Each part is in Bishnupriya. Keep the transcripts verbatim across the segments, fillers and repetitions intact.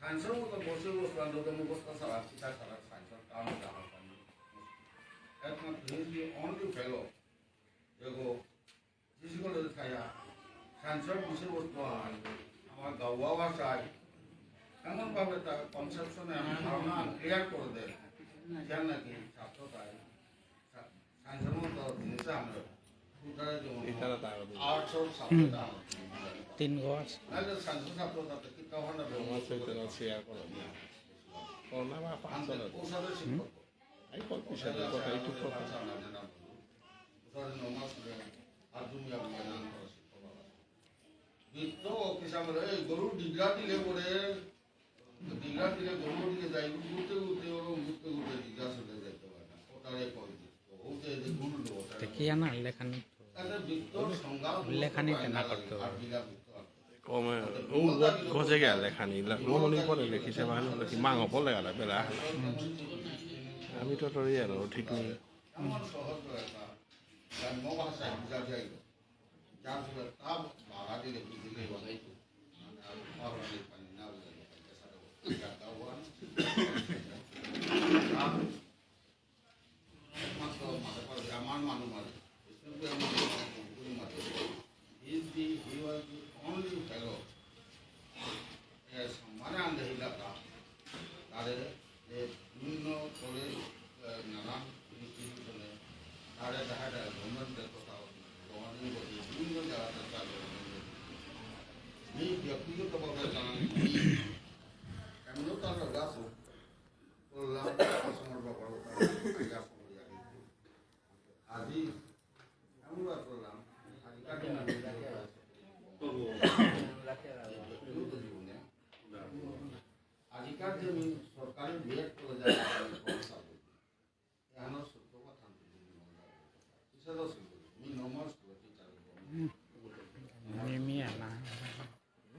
সায়েন্সর মতো বসে বসে বান্ধব মুখস্থ ছাড়া, চিঠা ছাড়া সায়েন্সর কাম জানা পানি। একমাত্র he is the only fellow, দেখো, ফিজিক্যাল থায়া, সায়েন্সর বিষয়বস্তু আহান, আমার গাওয়া ভাষায়, এমনভাবে তার কনসেপশনে ধারণা ক্লিয়ার করে দেয়, যার নাকি ছাত্র তাই, সা-, সায়েন্সর মতো জিনিসে আমরা, উদাহরণ যেমন এটারা তার আর্টসর ছাত্র হুম। তার তিন গো আছে। নাহলে সায়েন্সর ছাত্র তাতে কিতাব হান্ডা আমার সহিত না শেয়ার করো। করোনা বা ফাংশন আছে। ওসাদে শিক্ষক। এই কল পিছনে কথা, এইটুক কথা। বৃত্ত অফিস আমরা, এই গরু ডিগরা দিলে পরে, ডিগরা দিলে গরু দিকে যাই, ঘুরতে ঘুরতে ওরকম ঘুরতে ঘুরতে ডিগরা চলে যাইতে পারে না। ওটারে কয় বৃত্ত। ও যে, যে ঘুরলো, ওটারে দেখি না, লেখানি। তাহলে বৃত্তর সংজ্ঞা লেখানি তে না করতে হবে। আর ডিগরা বৃত্ত আর কমে, ও গো-, গজে গেলে খানি, লা-, গমনি পরে লেখিছে, বাহানি লেখি, মাঙ পড়ে গেল, বেলা। আমি তো তোর ইয়ে, ঠিক নেই। এমন সহজ একটা গ্রাম্য ভাষায় বোঝা যায়, যার ফলে তা বাধা দিলে বুঝলে বাধাই তো। মানে, আর পাহাড়ে পানি না বুঝাইলে পানি, এছাড়া ওই জায়গা ওয়ান। আর একমাত্র মাঝে পারে আমার মানু মাঝে, স্কুল আমি কোনো মাঝে, he is the, he was the only fellow, এ, সম্মানে আনতে হিলাকা, তারে যে বিভিন্ন কলেজ, এ, নানান ইনস্টিটিউশনে, তারে দেখা যায় গভর্নমেন্টের কথা, গভর্নমেন্ট বিভিন্ন জায়গাতে তার গভর্নমেন্ট। আমি ব্যক্তিগতভাবে জানাই, এমনও তার লগে আছে, সরকারি বিএড কলেজে আমি পড়াশোনা করি। এহানো সত্য কথা আমি বলি, মনে হয়। কিসে দোষ হইল? আমি নর্মাল স্কুলে টিচার হইব। মিমি আনা।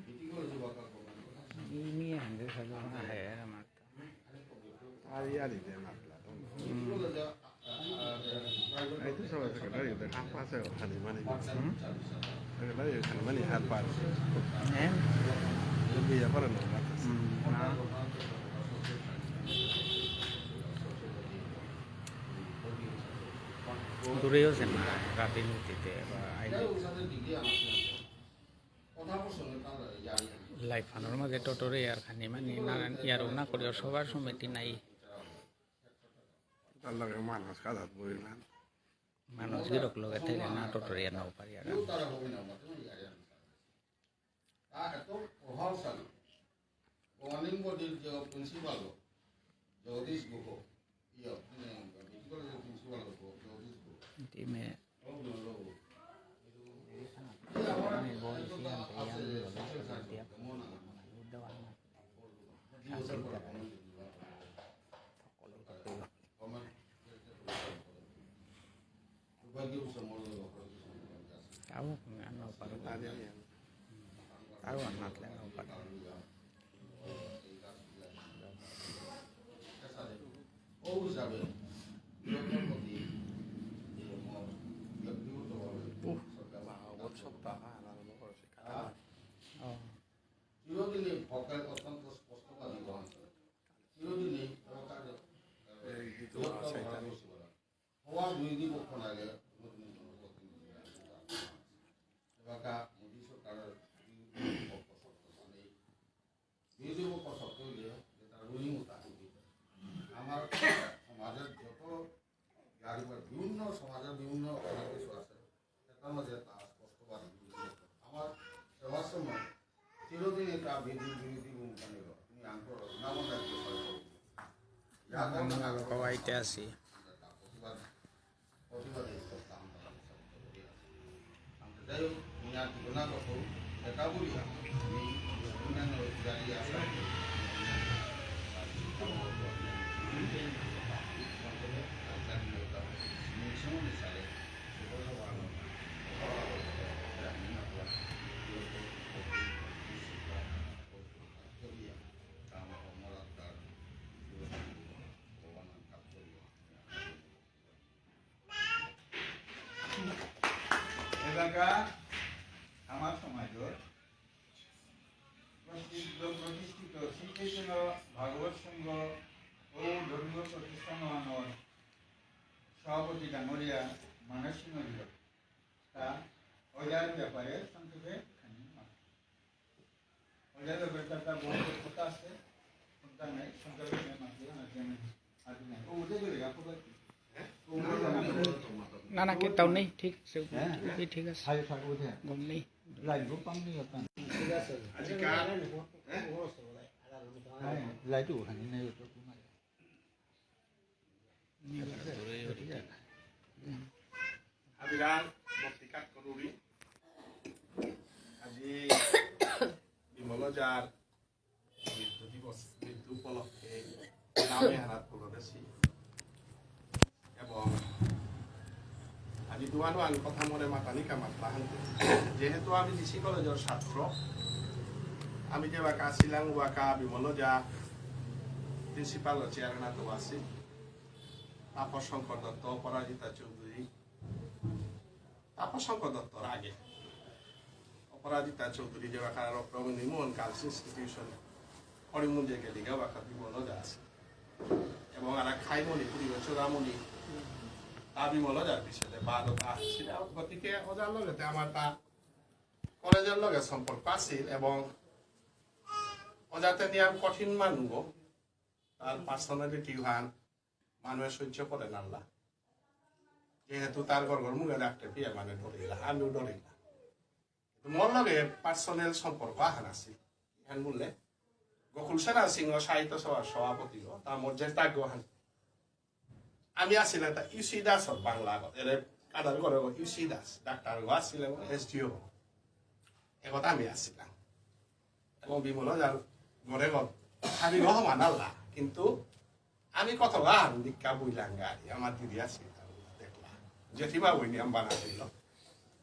বিটি কলেজে বাকা কমান কথা। মিমি আনতে সব না হয় আর আমার। আর ইয়ারি দে মাতলা তো। বিটি কলেজে এই তো সবাই সেক্রেটারি, ওদের হাফ আছে ওখানে, মানে, হুম? সেক্রেটারি ওখানে, মানে, হাফ পার। হ্যাঁ? বিয়ে করে না, মাত্র। হুম, না। দূরেও আছে না, রাতে নদীতে বা আইলে। লাইফ আনোর মাঝে টোটোরে আর খানি মানে নানান ইয়ারও না করিও সবার সমিতি নাই। তার লগে মানুষ কাদাত বইলাম। মানুষ গিরক লগে থেকে না টোটোরে আর নাও পারি আর। তার এত প্রভাবশালী। গভর্নিং বডির যে প্রিন্সিপাল, জগদীশ গুহ, ইয়ে, মানে, বিটি কলেজের প্রিন্সিপাল, জগদীশ গুহ। টিমে ও, ও, ও। তাও কোনো আনো পারে। তাও আনাতলে আনো পারে। উহ, বাবা, বহুত সব টাকা আনানো করেছে। ও। চিরদিনই ভক্তের অত্যন্ত স্পষ্টবাদী গ্রহণ করে। চিরদিনই প্রকারে এই গীত আছে, এটা নেই। হওয়া দুই দিন পক্ষণ আগে নতুন কোনো প্রতিনিধি আসবে। এবাকা মোদী সরকারের বিরোধী পক্ষ শক্ত মানে বিরোধী পক্ষ শক্ত হইলে যেটা রুলিং ওটা হবে। আমার সমাজের যত ইয়ার উপর বিভিন্ন সমাজের বিভিন্ন অনেক কিছু আছে। এটার মধ্যে তা স্পষ্টবাদী বিরোধী পক্ষ। আমার সেবার সময় চিরদিন এটা বিরোধী বিরোধী ভূমিকা নিল। তুমি আনকো নাম রাখতে পারো। ইয়ার কারণে নাম কওয়াইতে আসি। প্রতিবাদ প্রতিবাদে করতাম। যাই হোক, আমি আর তুলনা করবো, এটা বলি আমি, আমি অন্যান্য জাতি আছে। এবাকা আমার সমাজর প্রসিদ্ধ প্রতিষ্ঠিত শ্রীচৈতন্য ভাগবত সংঘ ও ধর্মীয় প্রতিষ্ঠান আহানর সভাপতি ডাঙরিয়া মানস সিংহ গিরক তা ওজার ব্যাপারে সংক্ষেপে খানি মাত। ওজার ব্যাপারে তার তার বহুত কথা আছে, চিন্তা নাই, সংক্ষেপে আমি মাত দিলাম, আজকে আমি আর কি নাই। ও উঠে গেলে, আপু ভাই। না, না, কেতাও নেই, ঠিক আছে, হ্যাঁ? এই ঠিক আছে। হাই থাকো, বুঝে? গম নেই। লাইন গো, পাম নেই, আপনার। ঠিক আছে। আজকে কার? হ্যাঁ? হ্যাঁ, লাইট ওখানে নেই, ওটা ঘুমায়। আবিরাং ভক্তি কাত করুরি। আজি বিমল ওজার মৃত্যু দিবস, মৃত্যু উপলক্ষে নামে হারাত করেছি। এবং আজি দুয়ান দুয়ান কথা মনে মাতানি কামাত বাহান্তে। যেহেতু আমি ডিসি কলেজর ছাত্র, আমি যে বাকা আসিলাম, বাকা বিমল ওজা প্রিন্সিপাল চেয়ারম্যান তো আছি, তাপস শঙ্কর দত্ত, অপরাজিতা চৌধুরী, তাপস শঙ্কর দত্তর আগে অপরাজিতা চৌধুরী যে বাকা রক্তমণি মোহন গার্লস ইনস্টিটিউশন, হরিমুঞ্জে গেলিগা বাকা বিমল ওজা আছে। এবং আর খাইমণি, পুরী চূড়ামণি, তা বিমল ওজার পিছনে বারো তা আসছিল। গতিকে ওজার লগে তে আমার তা কলেজর লগে সম্পর্ক আছিল এবং ওজাতে নিয়াম কঠিন মানু, তার পার্সোনালিটি হান মানুষ সহ্য করে নাল্লা। যেহেতু তার ঘর ঘর মুখে ডাকতে পিয়া মানে ডরিলা, আমিও ডরিলা। কিন্তু মোর লগে পার্সোনাল সম্পর্ক আহান আছিল। এহান বললে গোকুল সেনা সিংহ সাহিত্য সভার সভাপতি গো, তা মোর যে তাক গো হান। আমি আছিলাম তা ইউসি দাসর বাংলা গো, এরে কাদার করে গো ইউসি দাস, ডাক্তার গো আসছিল এবং এসডিও গো। এ কথা আমি আছিলাম। এবং বিমল ওজার ঘরে গো আমি রহমান আল্লাহ, কিন্তু আমি কত গান দীক্ষা বইলাঙ্গা আর আমার দিদি আছে, দেখলা, জেঠিমা বই নিয়ে বানা দিল।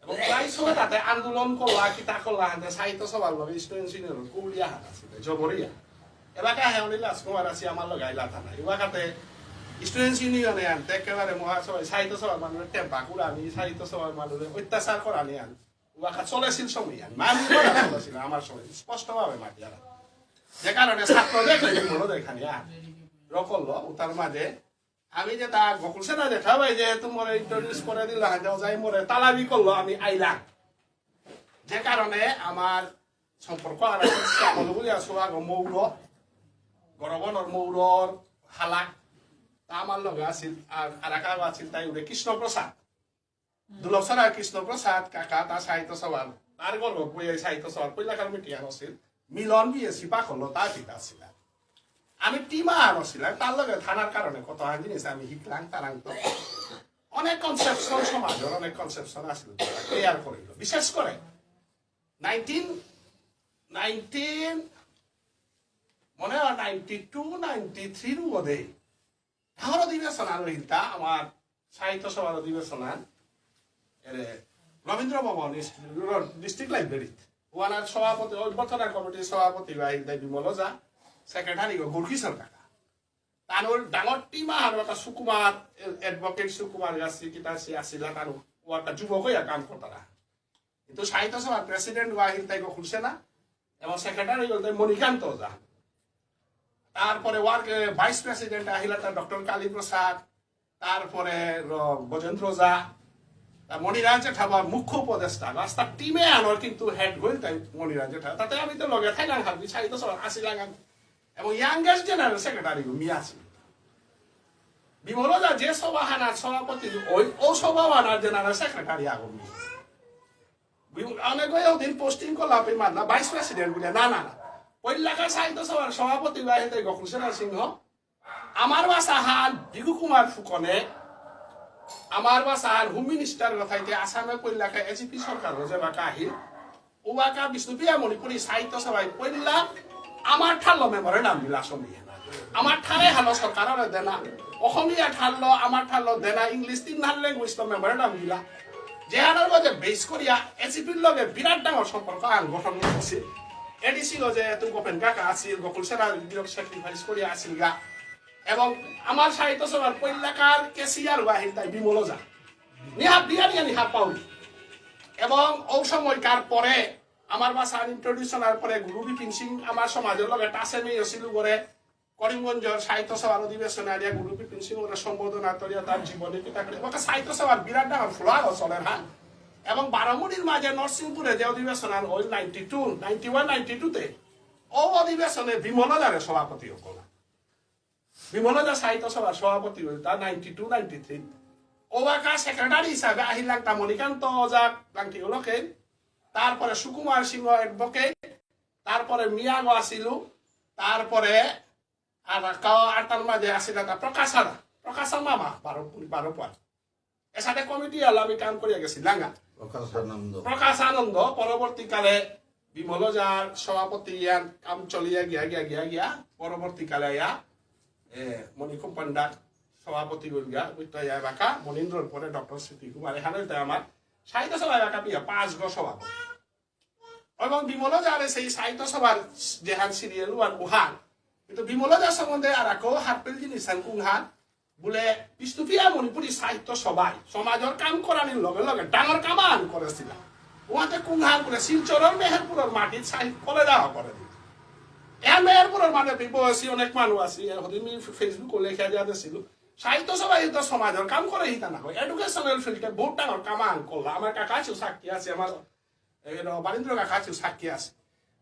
এবং প্রায় সময় তাতে আন্দোলন করলা, কিতা করলা, হাতে সাহিত্য সভার লগে স্টুডেন্টস ইউনিয়ন কুলিয়া হাত আছে, জবরিয়া। এবাকা হেউনি রাজকুমার আছে, আমার লগে আইলা থানা। এবাকাতে স্টুডেন্টস ইউনিয়নে আনতে একেবারে মহাসভায় সাহিত্য সভার মানুষের টেম্পা কুড়ানি, সাহিত্য সভার মানুষের অত্যাচার করানি আন। ওয়াকা চলেছিল সময় আন। মানি করা চলেছিল আমার সময়, স্পষ্টভাবে মাতিয়ারা। যে কারণে ছাত্র দেখলে কি বলো দেখানি আর। রকল, উতার মাঝে আমি যে তা গোকুল সেনা দেখা ভাই যে তোমার ইন্ট্রোডিউস করে দিল, হাতে যাই মোরে তালাবি করলো, আমি আইলাম। যে কারণে আমার সম্পর্ক আর শ্যামল বুলিয়া সোহাগ মৌর, গরবনর মৌরর হালাক, তা আমার লগে আছিল। আর আর একা আছিল তাই উঠে কৃষ্ণপ্রসাদ, দুলসরা কৃষ্ণপ্রসাদ কাকা, তা সাহিত্য সভার, তার গর্ব বই এই সাহিত্য সভার পয়লা কমিটি আর আছিল। মিলন বিয়ে সিপা করলো, তা ঠিক আছিল। আমি টিমা আর আছিল, তার লগে থানার কারণে কত আন জিনিস আমি হিকলাম, তারাং তো অনেক কনসেপশন, সমাজের অনেক কনসেপশন আছিল, ক্লিয়ার করিল। বিশেষ করে নাইনটিন নাইনটিন মনে হয় নাইনটি টু নাইনটি থ্রির মধ্যে ডাঙর অধিবেশন আর হইলতা আমার সাহিত্য সভার অধিবেশন আর এরে রবীন্দ্র ভবন, ডিস্ট্রিক্ট লাইব্রেরিত। ওয়ানার সভাপতি, অভ্যর্থনা কমিটির সভাপতি বা হিলতাই বিমল ওঝা, সেক্রেটারি গো গুরকিশোর কাকা। তানুর ডাঙর টিম আহার ওটা সুকুমার, অ্যাডভোকেট সুকুমার গাছি কিতা সে আসিলা, তানু ওটা যুবক হইয়া কাম করতারা। কিন্তু সাহিত্য সভার প্রেসিডেন্ট ওয়া হিলতাই গোকুল সেনা এবং সেক্রেটারি হিলতাই মণিকান্ত ওঝা। তারপরে ওয়ার্ক ভাইস প্রেসিডেন্ট আহিলা তার ডক্টর কালীপ্রসাদ, তারপরে র-, গজেন্দ্র ওঝা, তা মণিরাজ জেঠাবার মুখ্য উপদেষ্টা, রাস্তার টিমে আনোর কিন্তু হেড গোল তাই মণিরাজ জেঠা। তাতে আমি তো লগে থাইলাম, হাবি সাহিত্য সভা আসিলাম আমি। এবং ইয়াংগেস্ট জেনারেল সেক্রেটারি মি আছি। বিমল ওঝা যে সভা হানার সভাপতি, ওই ও সভা হানার জেনারেল সেক্রেটারি আগো মি। বিমল, অনেক ওই ওদিন পোস্টিং করলাম, আপনি মানলা ভাইস প্রেসিডেন্ট বলে, না, না, না। পৈলাকা সাহিত্য সভার সভাপতি বাইরে গোকুল সেনা সিংহ, আমার বাসা হান ভিগু কুমার ফুকনে, আমার বাসা হান হোম মিনিস্টার কথাইতে আসামে পৈলাকা এজিপি সরকার হয়ে যাবা কাহিল, উবাকা বিষ্ণুপ্রিয়া মণিপুরী সাহিত্য সভায় পৈলা আমার ঠারলো মেমোরেন্ডাম দিলা সময়। আমার ঠারে হালো সরকাররে দেনা, অসমীয়া ঠারলো, আমার ঠারলো দেনা, ইংলিশ তিন হান ল্যাঙ্গুয়েজলো মেমোরেন্ডাম দিলা। যে হানার মধ্যে বেস করিয়া এজিপির লগে বিরাট ডাঙর সম্পর্ক আন গঠন করছিল। এডিসি লো যে এত গোপেন কাকা আছিল, গোকুল সেনা গিরক স্যাক্রিফাইস করিয়া আছিল গা। এবং আমার সাহিত্য সভার পৈলাকার কেসিআর ওয়াহিল তাই বিমল ওঝা। নিহা বিয়া নিয়া নিহা পাউলি। এবং ও সময়কার পরে আমার বাসা ইন্ট্রোডিউস হওয়ার পরে গুরু বিপিন সিং আমার সমাজের লগে টাসে নেই ছিল করে করিমগঞ্জের সাহিত্য সভার অধিবেশনে আনিয়া গুরু বিপিন সিং ওরা সম্বোধনা করিয়া তার জীবনী কিতা করে। ওকে সাহিত্য সভার বিরাট ডাঙর ফ্লোয়ার চলের হ্যাঁ। এবং বারোমুড়ির মাঝে নরসিংপুরে যে অধিবেশন আর ওই ninety two, ninety one, ninety two তে ও অধিবেশনে বিমল ওঝারে সভাপতি হকল। বিমল ওঝা সাহিত্য সভার সভাপতি হইল তা নাইনটি টু নাইনটি থ্রি। ওবাকা সেক্রেটারি হিসাবে আহিলাম তা মণিকান্ত ওঝা লাংটি হলকে, তারপরে সুকুমার সিংহ অ্যাডভোকেট, তারপরে মিয়াগো আসিলু, তারপরে আর কাও আর তার মাঝে আসিল তা প্রকাশ আদা, প্রকাশ মামা বারো বারো পর। এসাদে কমিটি আলো আমি কাম করিয়া গেছি লাঙ্গা। প্রকাশ আনন্দ। প্রকাশ আনন্দ পরবর্তীকালে বিমল ওঝার সভাপতি ইয়ান কাম চলিয়া গিয়া গিয়া গিয়া গিয়া পরবর্তীকালে আয়া এ, মণিকুম পান্ডা সভাপতি গইলগা, বুঝতে যায় বাকা মনীন্দ্রর পরে ডক্টর স্মৃতি কুমার, এখানে তো আমার সাহিত্য সভা এলাকা পিয়া পাঁচ গো সভাপতি। এবং বিমল ওঝারে সেই সাহিত্য সভার যেহান সিরিয়াল ওয়ান উহান, কিন্তু বিমল ওঝার সম্বন্ধে আর আকো হারপেল জিনিস আন কুংহান, বুলে বিষ্ণুপ্রিয়া মণিপুরী সাহিত্য সভায় সমাজর কাম করানির লগে লগে ডাঙর কাম আন করেছিল। ওহাতে কুংহান বুলে শিলচরর মেহেরপুরর মাটিত সাহিত্য কলেজ আহ করে দিল। এ মেহেরপুরর মানে বিবসী অনেক মানুষ আছি, এ হদিন মি Facebook-ও লেখা যা দিছিল। সাহিত্য সভায় তো সমাজর কাম করে হিতা না হয়। এডুকেশনাল ফিল্ডে বহুত ডাঙর কাম আন করলা। আমার কাকা আছে সাক্ষী আছে, আমার, এ, বারীন্দ্র কাকা আছে সাক্ষী আছে।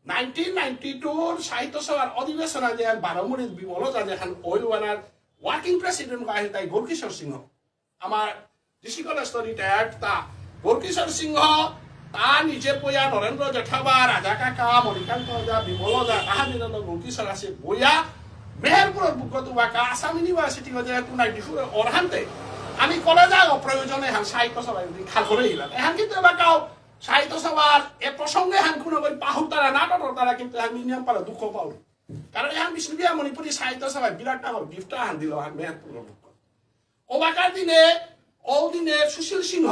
নাইনটিন নাইনটি টুর সাহিত্য সভার অধিবেশন আজ আর বারো মুড়ির বিমল ওঝা যেখান ওইল ওয়ানার ওয়ার্কিং প্রেসিডেন্ট আহিল তাই গৌরকিশোর সিংহ। আমার ডিসি কলেজ তো রিটায়ার্ড তা গৌরকিশোর সিংহ তা নিজে বইয়া নরেন্দ্র জেঠাবা, রাজা কাকা, মণিকান্ত ওঝা, বিমল ওঝা, তাহা মিলন গৌরকিশোর আছে বইয়া মেহেরপুরর বুকত উবাকা আসাম ইউনিভার্সিটি গজে টু নাইনটি ফোর অরহান্তে আমি কলেজ আগ প্রয়োজনে হান সাহিত্য সভায় যদি খাল করে দিলাম। এহান কিন্তু এবার কাও সাহিত্য সভার এ প্রসঙ্গে হান কোনো করি পাহুতারা না টটরতারা কিন্তু হান নিয়ম পারা দুঃখ পাও। কারণ এহান বিষ্ণুপ্রিয়া মণিপুরী সাহিত্য সভায় বিরাট ডাঙর গিফট আহান দিল আহান মেহেরপুর। ওবাকার দিনে, ও দিনে সুশীল সিংহ,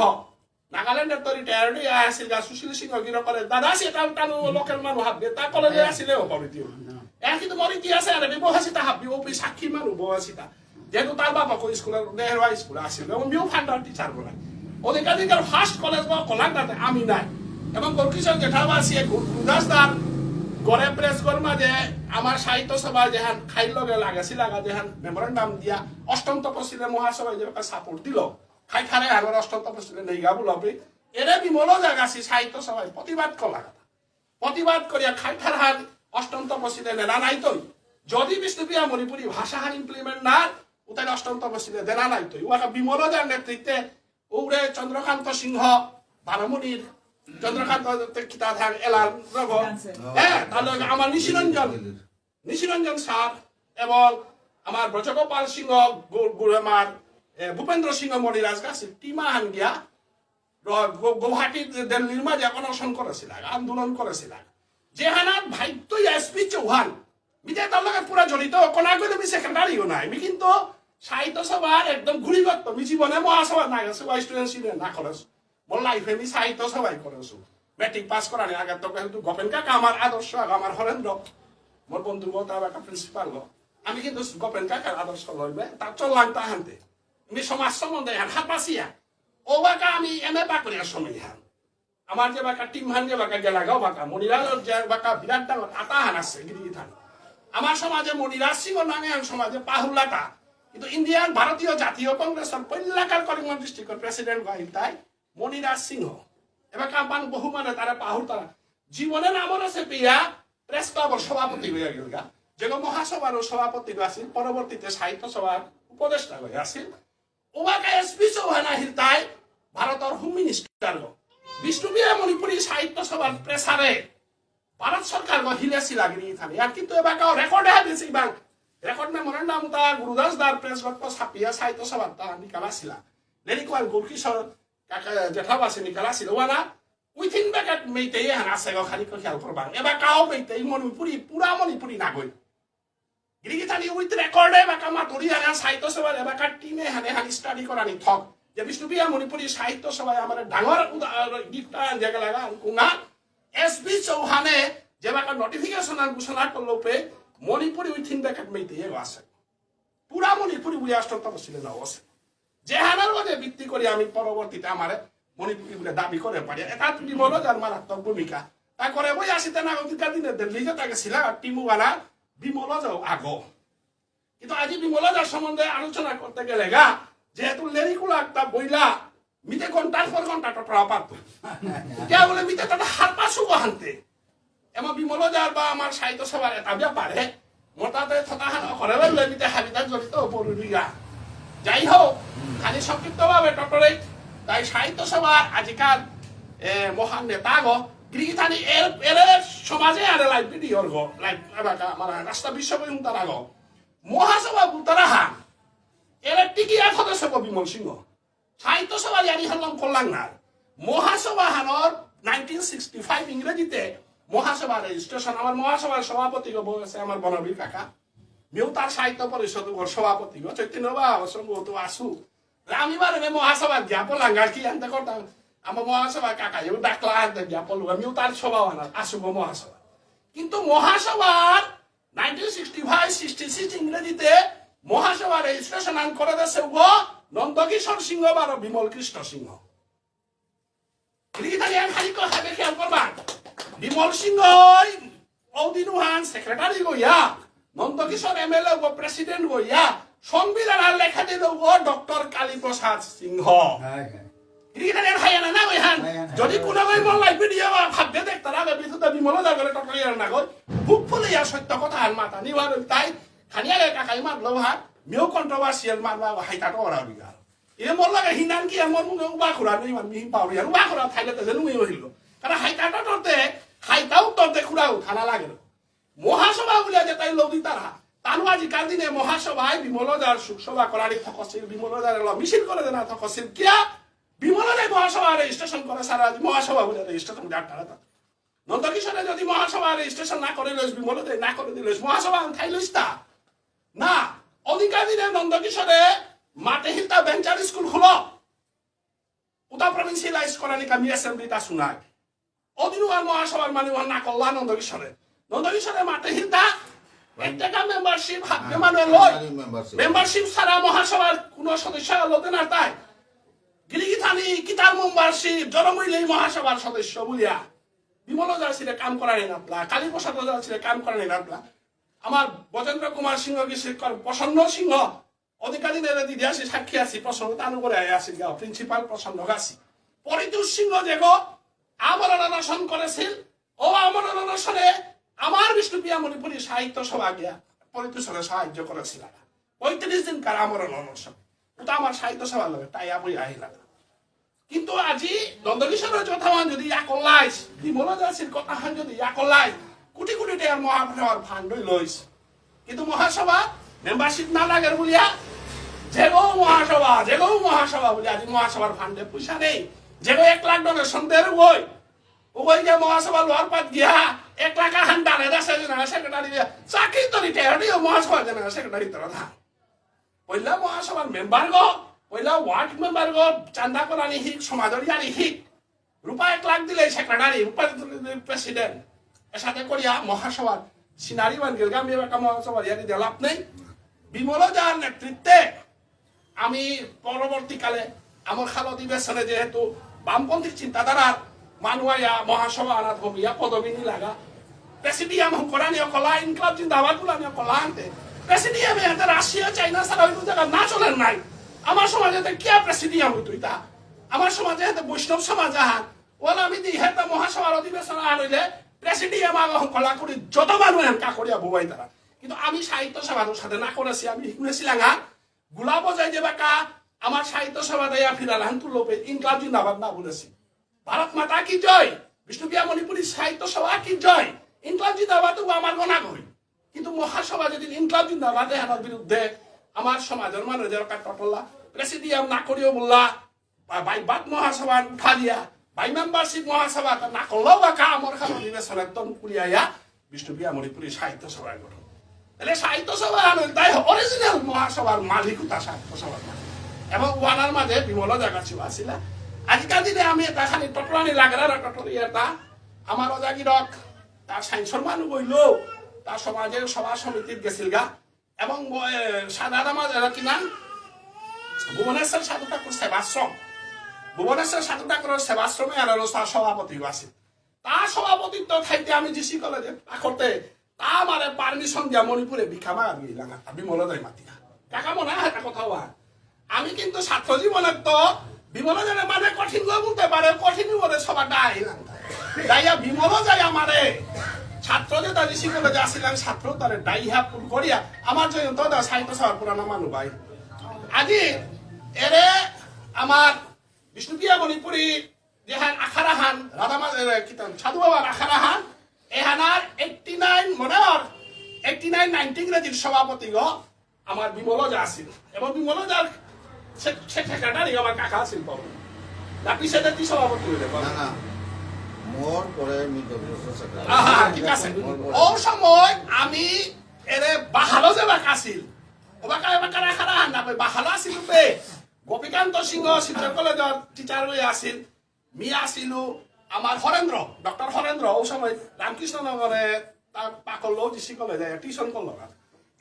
নাগাল্যান্ডর তো রিটায়ার্ড হইয়া আসিল গা, সুশীল সিংহ গিরকরে, দাদা সে তার তার লোকের মানু হাববে, তা কলেজে আসিলে ও পড়ি দিও। এহান কিন্তু মোর ইতিহাসে আর আমি বহাসিতা হাবি, ও বি সাক্ষী মানু বহাসিতা। যেহেতু তার বাবা কো স্কুলের, নেহরু হাই স্কুলে আসিল, এবং মিও ফান্ডার টিচার বলে। অধিকাধিকার ফার্স্ট কলেজ বা কলাঙ্গাতে আমি নাই। এবং গোলকিশোর জেঠাবাসী এক গুরুদাস দার ঘরে প্রেস ঘর মাঝে আমার সাহিত্য সভা যেহান খাইল লগে লাগাসি লাগা যেহান মেমোরেন্ডাম দিয়া অষ্টম তপশিলে মহাসভায় যে সাপোর্ট দিল। খাই খারে আমার অষ্টম তপশিলে নেই গা বুলবে। এরে বিমল জাগাসি সাহিত্য সভায় প্রতিবাদ কলা কথা। প্রতিবাদ করিয়া খাইঠার হান অষ্টম তপশিলে নেনা নাইতই। যদি বিষ্ণুপ্রিয়া মণিপুরী ভাষা হান ইমপ্লিমেন্ট না, উতাই অষ্টম তপশিলে দেনা নাইতই। ওয়াকা বিমল জার নেতৃত্বে উগরে চন্দ্রকান্ত সিংহ, বারমুনির চন্দ্রকান্ত কিতা থাং এলার রব। হ্যাঁ, তাহলে আমার নিশিরঞ্জন, নিশিরঞ্জন স্যার এবং আমার ব্রজগোপাল সিংহ গু-, গুরু আমার, এ, ভূপেন্দ্র সিংহ মণিরাজ গাছি টিমা হান গিয়া র-, গু-, গুয়াহাটি দিল্লির মাঝে অনশন করেছিল, আন্দোলন করেছিল। যেহানাত ভাইত্ত এস পি চৌহান, মিতে তার লগে পুরা জড়িত, কোনা করে মি সেক্রেটারিও নাই, মি কিন্তু সাহিত্য সভার একদম ঘুরিগত, মি জীবনে মহাসভা না গেছে, ভাইস প্রেসিডেন্ট না করেছে। মোর লাইফে মি সাহিত্য সভাই করেছু। মেট্রিক পাস করানি আগে তো কিন্তু গোপেন কাকা আমার আদর্শ, আগে আমার হরেন্দ্র। মোর বন্ধু গো, তার একটা প্রিন্সিপাল গো। আমি কিন্তু গোপেন কাকার আদর্শ লইবে, তার চললাম তাহান্তে। আমি সমাজ সম্বন্ধে হান হাপাসিয়া। ও বাকা আমি এম এ পাকরিয়ার সময় হান। আমার যে বাকা টিম হান যে বাকা গেলাগাও বাকা, মনিরাজ যে বাকা বিরাট ডাঙর আতা হান আছে, গিরি থান। আমার সমাজে মনিরাজ সিংহ নাঙে হান সমাজে পাহুলাটা। কিন্তু ইন্ডিয়ান ভারতীয় জাতীয় কংগ্রেসের পৈলাকার করিমগঞ্জ ডিস্ট্রিক্টর প্রেসিডেন্ট গাইল তাই মনিরাজ সিংহ। এবার কাম্পান বহুমানে তারা পাহুর তারা। জীবনে নাম আছে পিয়া প্রেস ক্লাবর সভাপতি হইয়া গেলগা। যেগো মহাসভারও সভাপতি আছিল, পরবর্তীতে সাহিত্য সভার উপদেষ্টা হয়ে আছিল। ওবাকা এস পি চৌহান আহিল তাই ভারতর হোম মিনিস্টার গো। বিষ্ণুপ্রিয়া মণিপুরী সাহিত্য সভার প্রেসারে ভারত সরকার গো হিলেসি লাগিনি থানে। আর কিন্তু এবাকাও রেকর্ডে হাদিসি বাং। রেকর্ড মেমোরেন্ডাম তা গুরুদাস দার প্রেস গত ছাপিয়া সাহিত্য সভার তা নিকালাসিলা। লেরিকওয়াল গুরকিশোর কাকা জেঠাবাসী নিকালাসিল। ওয়ানা উইথিন ব্যাকেট মেইতেই হান আছে গো খালি কো খেয়াল করবা। এবাকাও মেইতেই মণিপুরী, পুরা মণিপুরী নাগই। গিরিগিথানি উইথ রেকর্ডে বাকা মাতুরি হানে সাহিত্য সভার এবাকা টিমে হানে হানি স্টাডি করানি থক। যে বিষ্ণুপ্রিয়া মণিপুরী সাহিত্য সভায় আমার ডাঙর উদা-, আহ, গিফট আন জায়গা লাগা কুঙা এস বি চৌহানে যে বাকা নোটিফিকেশন আর ঘোষণা করলো পে মণিপুরী উইথিন ব্যাকেট মেইতেই এগো আছে। পুরা মণিপুরী বুলিয়া অষ্টম তপশিলে নাও আছে। যেহানার মধ্যে ভিত্তি করে আমি পরবর্তীতে আমার মণিপুরী বলে দাবি করে পারি। এটা বিমল ওঝার মারাত্মক ভূমিকা। তা করে বই আসিতে না অধিকার দিনে দিল্লি যে তাকে ছিলা টিমু বানা বিমল ওঝাও আগো। কিন্তু আজি বিমল ওঝার সম্বন্ধে আলোচনা করতে গেলে গা, যেহেতু লেরিকুলা একটা বইলা, মিতে ঘন্টার পর ঘন্টা টটরা পারতো। কে বলে মিতে তাদের হারপা শুভ হানতে। এমন বিমল ওঝার বা আমার সাহিত্য সভার এটা ব্যাপারে মোটাতে থতাহান করে বললে মিতে হাবিতা জড়িত পড়ুরিয়া। যাই হোক, খালি সংক্ষিপ্তভাবে টটরে তাই সাহিত্য সভার আজিকার, এ, মহান নেতা গো, গিরিগিথানি এর, এর সমাজে আরে লাইভ ভিডিওর গো, লাইভ এবাকা আমার রাস্তা বিশ্বকবি হুমতারা গো। মহাসভা বুলতারা হান, এর টিকিয়া সদস্য গো বিমল সিংহ। সাহিত্য সভা ইয়ারি হানলাম করলাম না। মহাসভা হানর নাইনটিন সিক্সটি ফাইভ ইংরেজিতে মহাসভা রেজিস্ট্রেশন। আমার মহাসভার সভাপতি গো বসে আমার বনবীর কাকা। মিউ তার সাহিত্য পরিষদ গো সভাপতি গো চৈতন্য বাবা সম্ভবত আসু। আমি বারে মহাসভা গিয়া পলাঙ্গা কি আনতে করতাম। আমার মহাসভা কাকা ইউ ডাকলা আনতে গিয়া পলু। মিউ তার সভা বানা আসু গো মহাসভা। কিন্তু মহাসভার nineteen sixty five sixty six ইংরেজিতে মহাসভা রেজিস্ট্রেশন আন করে দেশে ও নন্দকিশোর সিংহ বারো বিমল কৃষ্ণ সিংহ। গিরিগিথানি আন খালি কথা খেয়াল করবা। বিমল সিংহ ওই ঔদিনুহান সেক্রেটারি গইয়া, নন্দকিশোর এমএলএ গো প্রেসিডেন্ট গইয়া, সংবিধান আর লেখা দিল গো ডক্টর কালীপ্রসাদ সিংহ। হ্যাঁ, হ্যাঁ। গিরিগিথানি হায়ানা না ওই হান। হায়ানা, যদি হায়ানা। কোনো ওই মোর লাইভ ভিডিও ভাববে দেখতারা, আমি বিদ্যুৎ বিমল ওঝা গলে টটরিয়ার না গই। বুক ফুলে ইয়া সত্য কথা হান মাতা। নিবার তাই খানিয়া রে কাকাই মারলো হান। মিউ কন্ট্রোভার্সিয়াল মারবা হাইতা তো ওরা বিগা। এ মোর লাগে হিনান কি এমন মুখে উবা করা নেই, মানে মিহি পাউরি আর উবা করা থাইলে তো জেনু মিহি হইল। কারণ হাইতা তো টটে, হাইতাও টটে কুড়াও থানা লাগে। মহাসভা বুলে যে তাই লৌদি তারা। তানু আজিকার দিনে মহাসভায় বিমল ওঝার শোকসভা করানি থকসিল, বিমল ওঝার ল মিছিল করে দেনা থকসিল। কিয়া? বিমল ওঝায় মহাসভা রেজিস্ট্রেশন করে সারা আজ মহাসভা বুলে রেজিস্ট্রেশন ডাক্তার। নন্দকিশোরে যদি মহাসভা রেজিস্ট্রেশন না করে লইস, বিমল দে না করে দিলস, মহাসভা থাইলইস তা না। অধিকার দিনে নন্দকিশোরে মাতে হিলতা ভেঞ্চার স্কুল খুলো। উতা প্রভিন্সিয়ালাইজ করানি কামি অ্যাসেম্বলিতা শুনায়। অদিনু আর মহাসভার মানে ওহান না করলা নন্দকিশোরে। নন্দকিশোরে মাতে হিলতা এক টাকা মেম্বারশিপ হাতে মানে লয়। মেম্বারশিপ। মেম্বারশিপ ছাড়া মহাসভার কোনো সদস্য লতে না তাই। গিরিগিথানি কিতার মেম্বারশিপ জনমইলেই মহাসভার সদস্য বুলিয়া। বিমল ওঝার সিরে কাম করানি নাতলা, কালীপ্রসাদ ওঝার সিরে কাম করানি নাতলা। আমার ব্রজেন্দ্র কুমার সিংহ কি শ্রীকর প্রসন্ন সিংহ অধিকারী নেতা দিদি আসি সাক্ষী আসি প্রসঙ্গ তার উপরে আয় আসি গাও প্রিন্সিপাল প্রসন্ন গাছি। পরিতোষ সিংহ যেগো আমরণ অনশন করেছিল, ও আমরণ অনশনে আমার বিষ্ণুপ্রিয়া মণিপুরী সাহিত্য সভা গিয়া পরিতোষরে সাহায্য করেছিল। পঁয়ত্রিশ দিন কার আমরণ অনশন। ওটা আমার সাহিত্য সভার লগে টাই আপ হয়ে আহিলা। কিন্তু আজি নন্দকিশোরর কথাহান যদি ইয়া করলাইস, বিমল দাসীর কথাহান যদি ইয়া করলাইস, কোটি কোটি টাকার মহাসভার ফান্ড লইস। কিন্তু মহাসভা মেম্বারশিপ না লাগের বুলিয়া, যেগো মহাসভা, যেগো মহাসভা বুলি আজি মহাসভার ফান্ডে পয়সা নেই। যেগো এক লাখ ডনেশন দের ওই, ওই যে মহাসভা লোয়ার পাত গিয়া, এক লাখ আহান ডালে দাসে জেনারেল সেক্রেটারি দিয়া, চাকরি তো রিটায়ার্ড হইও মহাসভা জেনারেল সেক্রেটারি তোরা থা। পয়লা মহাসভার মেম্বার গো, পয়লা ওয়ার্ড মেম্বার গো, চান্দা করানি হিক, সমাজর ইয়ারি হিক। রূপা এক লাখ দিলে সেক্রেটারি, রূপা প্রেসিডেন্ট। এসাদে করিয়া মহাসভার সিনারি বান গেলগা, আমি এবার মহাসভার ইয়ারি দিয়ে লাভ নেই। বিমল ওঝার নেতৃত্বে আমি পরবর্তীকালে আমার খাল অধিবেশনে যেহেতু বামপন্থী চিন্তাধারার মানু আয়া মহাসভা আনাত হমিয়া পদবী নি লাগা। প্রেসিডিয়াম হঙকরানি অকলা, ইনকলাব জিন্দাবাদ বুলানি অকলা আনতে। প্রেসিডিয়ামে এতে রাশিয়া, চাইনা ছাড়া ওই জায়গা না চলের নাই। আমার সমাজে এতে কিয়া প্রেসিডিয়াম হইতো ইতা? আমার সমাজে এতে বৈষ্ণব সমাজ আহান। ওলা আমি দি হেতা মহাসভার অধিবেশন আহান হইলে প্রেসিডিয়াম আগ হঙকলা করি যত মানু এহান কাকরিয়া বুবাই তারা। কিন্তু আমি সাহিত্য সভার সাথে না করেছি, আমি হিকুনেছি লাঙা। গুলা বজাই দেবাকা আমার সাহিত্য সভা দেয়া ফিরালান তুলোপে ইনকলাব জিন্দাবাদ না বলেছি। ভারত মাতা কি জয়, বিষ্ণুপ্রিয়া মণিপুরী সাহিত্য সভা কি জয়, ইনকলাব জিন্দাবাদ তো আমার গোনা কই। কিন্তু মহাসভা যদি ইনকলাব জিন্দাবাদ এহানর বিরুদ্ধে আমার সমাজর মানু যারা টটলা প্রেসিডিয়াম না করিও বললা, বা বাইবাদ মহাসভা উঠা দিয়া, বাই মেম্বারশিপ মহাসভা তা না করলেও বা কা আমার খাল অধিবেশন একদম কুলিয়া ইয়া বিষ্ণুপ্রিয়া মণিপুরী সাহিত্য সভা গঠন। তাহলে সাহিত্য সভা আনল তাই অরিজিনাল মহাসভার মালিক উতা সাহিত্য সভার মালিক। এবং ওয়ানার মাঝে বিমল জাগা ছিল আসিলা। আজিকার দিনে আমি এটা খালি টটরানি লাগরা না টটরি এটা আমার অজাগিরক তার সাইন্সর মানু বইল তার সমাজের সভা সমিতির গেছিলগা। এবং ব-, এ, সাধারণ আমার এরা কি নাম? ভুবনেশ্বর সাধু ঠাকুর সেবাশ্রম। ভুবনেশ্বর সাধু ঠাকুরের সেবাশ্রমে আর হলো তার সভাপতি আছে। তার সভাপতিত্ব থাইতে আমি জিসি কলেজে পাকরতে তা আমারে পারমিশন দিয়া মণিপুরে ভিক্ষা মাগা দিয়ে লাগাতা বিমল দাই মাতিয়া। কাকা মনে হয় একটা কথা হওয়া। আমি কিন্তু ছাত্র জীবনের তো বিমল যেন মানে কঠিন করে বলতে পারে, কঠিন করে সবার ডাই লাগাতা। ডাইয়া বিমল যাই আমারে ছাত্র যে দাদি শিখলে যে আসিলাম ছাত্র তারে ডাইহা পুল করিয়া আমার জন্য তো দা সাহিত্য সভার পুরানা মানু ভাই। আজি এরে আমার বিষ্ণুপ্রিয়া মণিপুরী যেহান আখাড়াহান, রাধা মা-, এ, কি তাম, সাধু বাবার আখাড়াহান, এহানার এইটটি নাইন মনে হয়, এইটটি নাইন নাইনটি ইংরেজির সভাপতি গো, আমার বিমল ওঝা আছিল। এবং বিমল ওঝার সে-, সে-, সেক্রেটারি আমার কাকা আছিল বাবু। না, পিছে দেখি সভাপতি হইলে বাবু। না, না, মোর পরে আমি ডব্লিউসি সেক্রেটারি। আহা, ঠিক আছে। মোর পরে। ও সময় আমি এরে বাহালো যে বাক আছিল। ও বাকা, এ বাকা রাখা রাখা না, ওই বাহালো আছিল পে। গোপীকান্ত সিংহ শিলচর কলেজর টিচার হয়ে আছিল। মি আছিলু আমার হরেন্দ্র, ডক্টর হরেন্দ্র, ও সময় রামকৃষ্ণ নগরে তার পাকল লো জিসি কলেজে টিউশন করলো না।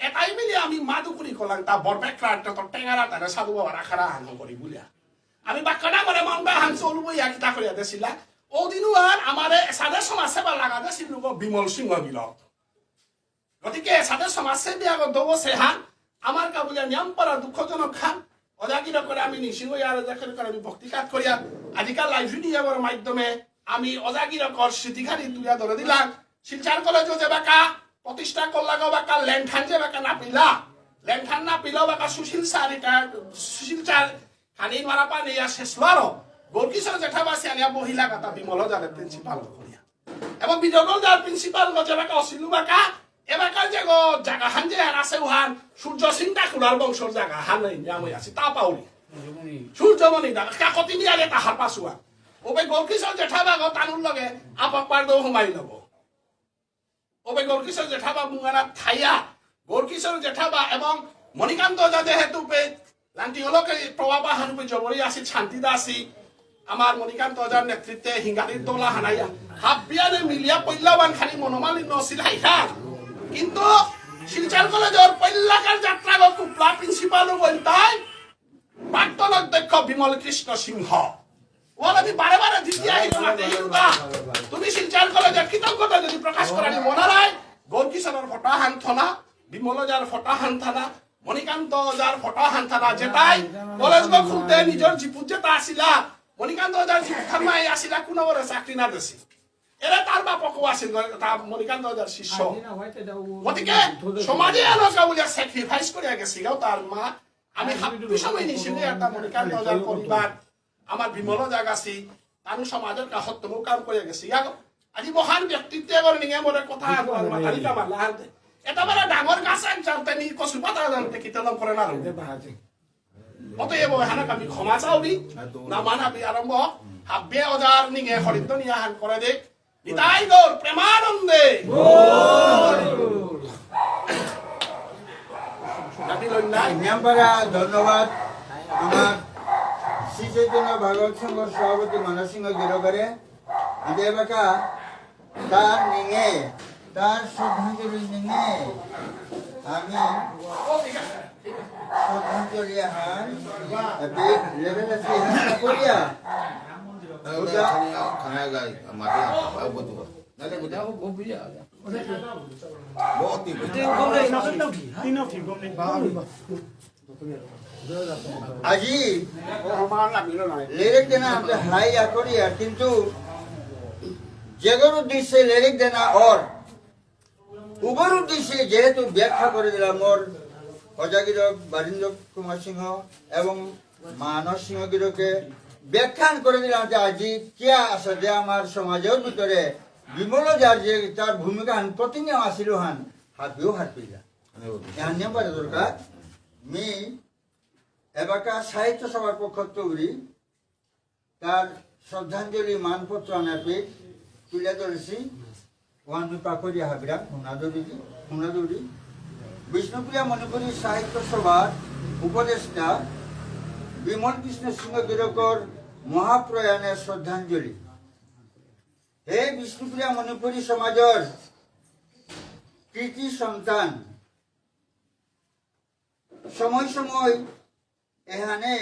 এটাই মিলে আমি মাদুকুরি করলাম, তা বরবেকরা, ডক্টর টেঙ্গারা, তারা সাধু বাবার আখাড়া আহান করি বুলিয়া। আমি বাক্কা ডাঙরে মনটা হান চলবো ইয়া কিতা করিয়া দেছিলা। ওদিনও আর আমারে সাদে সমাজ সেবা লাগা দেছিল গো বিমল সিংহ গিলক। গতিকে এসাদে সমাজসেবী আগত দব সেহান, আমার কাবুলিয়া নিয়াম পারা দুঃখজনক খান, অজাগির করে আমি নিশিং ইয়ার অজাগির করে আমি ভক্তি কাজ করিয়া, আজিকাল লাইভ ভিডিওর মাধ্যমে আমি অজাগির কর স্মৃতিখানি তুলিয়া ধরে দিলাম। শিলচর কলেজ যে বাকা, প্রতিষ্ঠা করলা গো বাকা, লেনঠান যে বাকা না পিলা, লেনঠান না পিলা বাকা সুশীল স্যার, এটা সুশীল স্যার, খানি মারা পানি ইয়া শেষ লারো, গোলকিশোর জেঠাবাসী আনিয়া বহিলা কথা বিমল যারে প্রিন্সিপাল করিয়া। এবং বিজয়গঞ্জ যার প্রিন্সিপাল গো যেবাকা অসিলু বাকা, এবাকা যে গো জাগা হান যে হান আছে উহান, সূর্য সিং ঠাকুরার বংশর জাগা হান নাই, আমি আছি, তা পাউরি। সূর্যমণি দা, কাকতি নিয়ালে তাহার পাসুয়া। ওবে গৌরকিশোর জেঠাবাগ তানুর লগে আপা পারদৌ হুমাই লব। ওবে গৌরকিশোর জেঠাবা মুঙানা থাইয়া, গৌরকিশোর জেঠাবা এবং মণিকান্ত ওঝা যেহেতু পে লান্তি অলকে প্রভাবা হানুপে জবরি আসি, শান্তি দাসি, আমার মণিকান্ত ওঝার নেতৃত্বে হিঙ্গারির দলা হানাইয়া, হাবিয়ানে মিলিয়া পৈলাবান খালি মনোমালিন্য আসিল হাইহা। কিন্তু শিলচর কলেজর পৈলাকার যাত্রা গো কুপলা প্রিন্সিপাল বলতাই, প্রাক্তন অধ্যক্ষ বিমল কৃষ্ণ সিংহ। ওর আমি বারে বারে দিদি আহিল মাতে ইউতা। তুমি শিলচর কলেজর কৃতজ্ঞতা যদি প্রকাশ করানি মনারায়, গৌরকিশোরর ফটা হান থনা, বিমল ওঝার ফটা হান থানা, মণিকান্ত ওঝার ফটা হান থানা, যেটাই কলেজ গো খুলতে নিজর জিপুত যেটা আসিলা, মণিকান্ত ওঝার জিপুত থানায় আসিলা, কোনো বড় চাকরি না দেসি। এরা তার বাপকও আসিল, তা মণিকান্ত ওঝার শিষ্য। গতিকে সমাজে আলোচনা বুলিয়া স্যাক্রিফাইস করিয়া গেসি গাও তার মা। আমি হাবি সময় নিছি যে একটা মণিকান্ত ওঝার পরিবার, আমার বিমল ওঝা গাছি, তানু সমাজর কাহত তমু কাম করে গেছি। ইয়াগো, আজি মহান ব্যক্তিত্ব এগর নিঙে মোরে কথা আগুয়ার মাতারি কামার লাহানতে। এটা বেলা ডাঙর গাছ এক জানতে নি, কচু পাতা জানতে, কিতা নাম করে না রে। অতএব এহানক আমি ক্ষমা চাউরি, না মানাবি আরম্ভ, হাব্বে ওঝার নিঙে হরিদ্র নিয়াহান করে দে। নিতাই গৌর প্রেমানন্দে। জাতি লইন নাই। নিয়ামপাড়া ধন্যবাদ আমার শ্রী চৈতন্য ভাগবত সংঘর সভাপতি মানস সিংহ গিরকরে। এবাকা তার নিঙে, তার শ্রদ্ধাঞ্জলি নিঙে আমি শ্রদ্ধাঞ্জলি হান, এপি লেভেল আছে হান করিয়া। খানা গাই, মাটি, আ, বুঝবো। নালে বুঝা, ও, ও, বুঝা। বহুত ই বুঝা। আজি লেরিক দেনা হাই আকরিয়া, কিন্তু যেগর উদ্দেশ্যে লেরিক দেনা অর, উগর উদ্দেশ্যে যেহেতু ব্যাখ্যা করে দিলাম, মোর অজাগিরক বারীন্দ্র কুমার সিংহ এবং মানস সিংহ গিরকে ব্যাখ্যান করে দিলাম যে আজি কিয়া আছে যে আমার সমাজের ভিতরে বিমল ওঝার যে তার ভূমিকা প্রতিনিয়ত আসিল হান, হাবিও হারপিলা। এহান নিয়ম পারে দরকার। মি এবাকা সাহিত্য সভার পক্ষ তৌরি তার শ্রদ্ধাঞ্জলি মানপত্র আনাপে তুলে ধরেছি। ওয়ান দুই পাকরিয়া হাবিরা, হুনাদুরি, হুনাদুরি। বিষ্ণুপ্রিয়া মণিপুরী সাহিত্য সভার উপদেষ্টা বিমল কৃষ্ণ সিংহ গিরকর মহাপ্রয়াণে শ্রদ্ধাঞ্জলি। হে বিষ্ণুপ্রিয়া মণিপুরী সমাজর কৃতি সন্তান, সময় সময় এহানে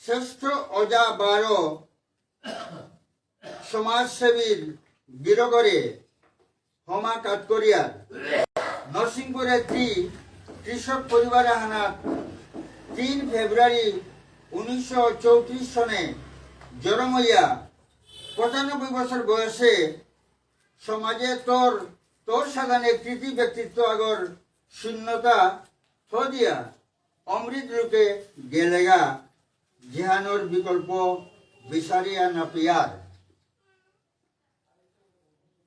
শ্রেষ্ঠ ওজা বারো সমাজসেবীর গিরকরে হমা কাতকরিয়ার নরসিংপুরে তি কৃষক পরিবার আহানাত তিন ফেব্রুয়ারি উনিশশো চৌত্রিশ সনে জরমইয়া পঁচানব্বই বছর বয়সে সমাজে তোর, তোর সাদানে কৃতি ব্যক্তিত্ব আগর শূন্যতা থদিয়া অমৃত লোকে গেলেগা, যেহানর বিকল্প বিচারিয়া না পিয়ার।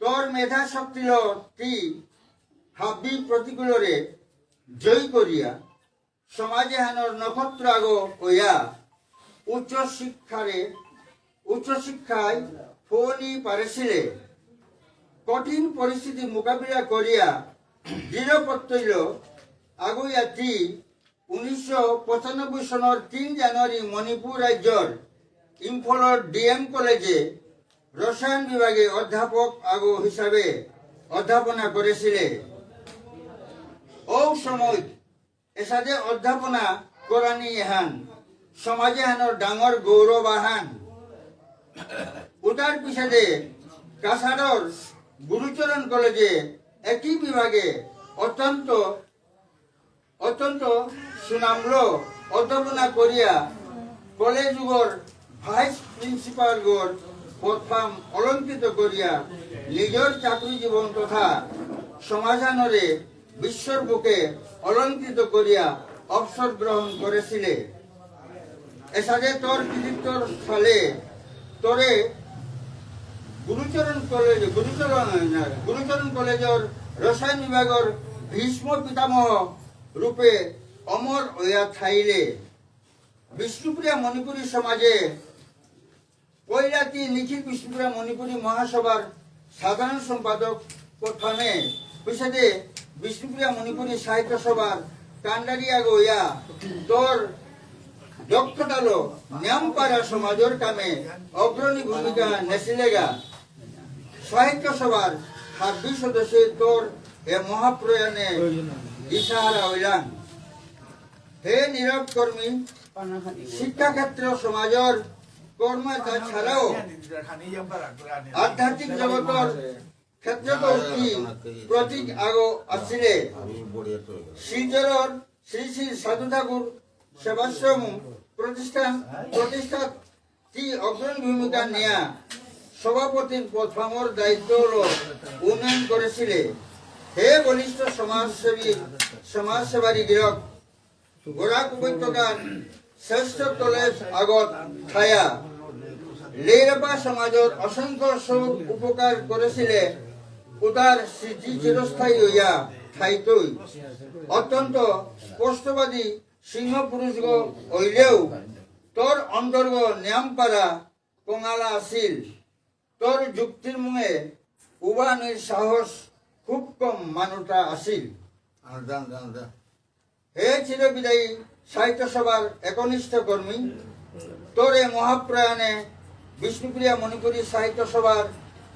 তোর মেধা শক্তিল তি হাব্বি প্রতিকূলরে জয় করিয়া, সমাজ এহানর নক্ষত্র আগ অয়া উচ্চ শিক্ষারে, উচ্চ শিক্ষায় ফনি পারেসিলে। কঠিন পরিস্থিতি মোকাবিলা করিয়া দৃঢ় প্রত্যয় আগুয়া তি উনিশশো পঁচানব্বই সনর তিন জানুয়ারি মণিপুর রাজ্যর ইম্ফলর ডি এম কলেজে রসায়ন বিভাগে অধ্যাপক আগো হিসাবে অধ্যাপনা করেসিলে। ঔ সময় এসাদে অধ্যাপনা করানি এহান সমাজ এহানর ডাঙর গৌরব আহান। উতার পিছেদে কাছাড়র গুরুচরণ কলেজে একই বিভাগে অত্যন্ত, অত্যন্ত সুনামলো অধ্যাপনা করিয়া কলেজগর ভাইস প্রিন্সিপালগর পদফাম অলংকৃত করিয়া নিজর চাকরি জীবন তথা সমাজ এহানরে বিশ্বর বুকে অলংকৃত করিয়া অবসর গ্রহণ করেসিলে। এসাদে তোর কৃতিত্বর ফলে তোরে গুরুচরণ কলেজ, গুরুচরণ, না, গুরুচরণ কলেজর রসায়ন বিভাগর ভীষ্ম পিতামহ রূপে অমর অয়া থাইলে। বিষ্ণুপ্রিয়া মণিপুরী সমাজে কৈলাতি নিখিল বিষ্ণুপ্রিয়া মণিপুরী মহাসভার সাধারণ সম্পাদক প্রথমে পিছেদে বিষ্ণুপ্রিয়া মণিপুরী সাহিত্য সভার কাণ্ডারি আগইয়া তোর দক্ষতালো নিয়ামপারা সমাজর কামে অগ্রণী ভূমিকা নেসিলেগা। সাহিত্য সভার হাব্বি সদস্য তোর এ মহাপ্রয়াণে দিশাহারা হইলাম। হে নীরব কর্মী, শিক্ষাক্ষেত্র সমাজর কর্মতা ছাড়াও আধ্যাত্মিক জগতর ক্ষেত্রত অতি প্রতীক আগ আসিলে। শিলচরর শ্রী শ্রী সাধু ঠাকুর সেবাশ্রম প্রতিষ্ঠান প্রতিষ্ঠাত তি অগ্রণী ভূমিকা নিয়া সভাপতির প্রথমর দায়িত্ব উন্নয়ন করেছিলে। হে বলিষ্ঠ সমাজসেবী, সমাজসেবারী গিরক, বরাক উপত্যকার শ্রেষ্ঠ কলেজ আগত থায়া লেইরাপা সমাজর অসংখ্য সৌ উপকার করেছিলে। উতার স্মৃতি চিরস্থায়ী হইয়া থাইতই। অত্যন্ত স্পষ্টবাদী সিংহ পুরুষগ হইলেও তোর অন্তরগ নিয়ামপারা কঙালা আছিল। তোর যুক্তির মুঙে উবানির সাহস খুব কম মানুতা আছিল। আনদা, আনদা, আনদা। হে চিরবিদায়ী সাহিত্য সভার একনিষ্ঠ কর্মী, তোরে মহাপ্রয়াণে বিষ্ণুপ্রিয়া মণিপুরী সাহিত্য সভার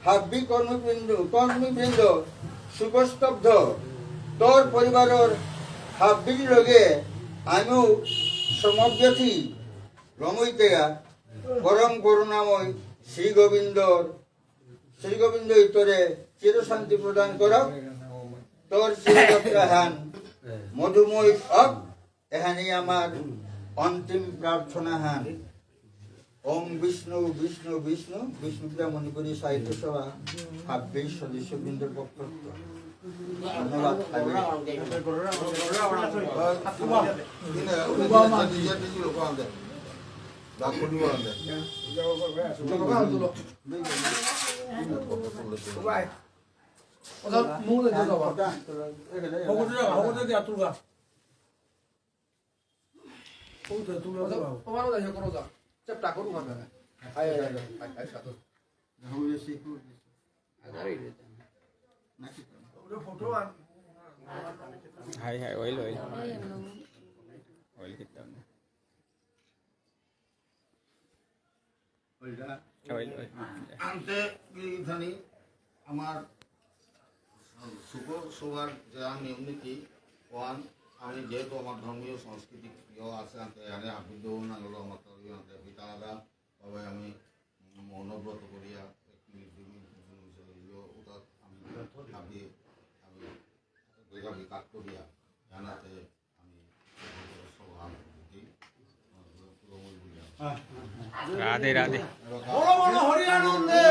হাব্বি কর্মীবৃন্দ, কর্মীবৃন্দ শোকস্তব্ধ। তোর পরিবারর হাব্বির লগে আমিও সমব্যথী। রমইতেগা পরম করুণাময় শ্রী গোবিন্দর, শ্রী গোবিন্দ ইতরে চিরশান্তি প্রদান করক। তোর চিরযাত্রা হান মধুময় অক, এহানি আমার অন্তিম প্রার্থনা হান। ওম বিষ্ণু বিষ্ণু বিষ্ণু। বিষ্ণুপ্রিয়া মণিপুরী সাহিত্য সভা হাব্বি সদস্যবৃন্দর পক্ষ। ধন্যবাদ। High high, oil, oil. Oil কিতাম না। Oil, oil. আনতে গিরিগিথানি আমার শুভ সভার যে নিয়ম নীতি ওয়ান, আমি যেহেতু আমার ধর্মীয় সাংস্কৃতিক ইয়ে আছে, আনতে এখানে হাবিদ্য নাগলো আমার তো ইয়ে আনতে বিতালাদা তবে আমি মৌনব্রত করিয়া এক মিনিট, দুই মিনিট, তিন মিনিট, ওটা আমি ভাবি, আমি ভাবি কাট করিয়া জানাতে আমি সভা দিই। রাধে রাধে। বড় বড় হরি আনন্দে।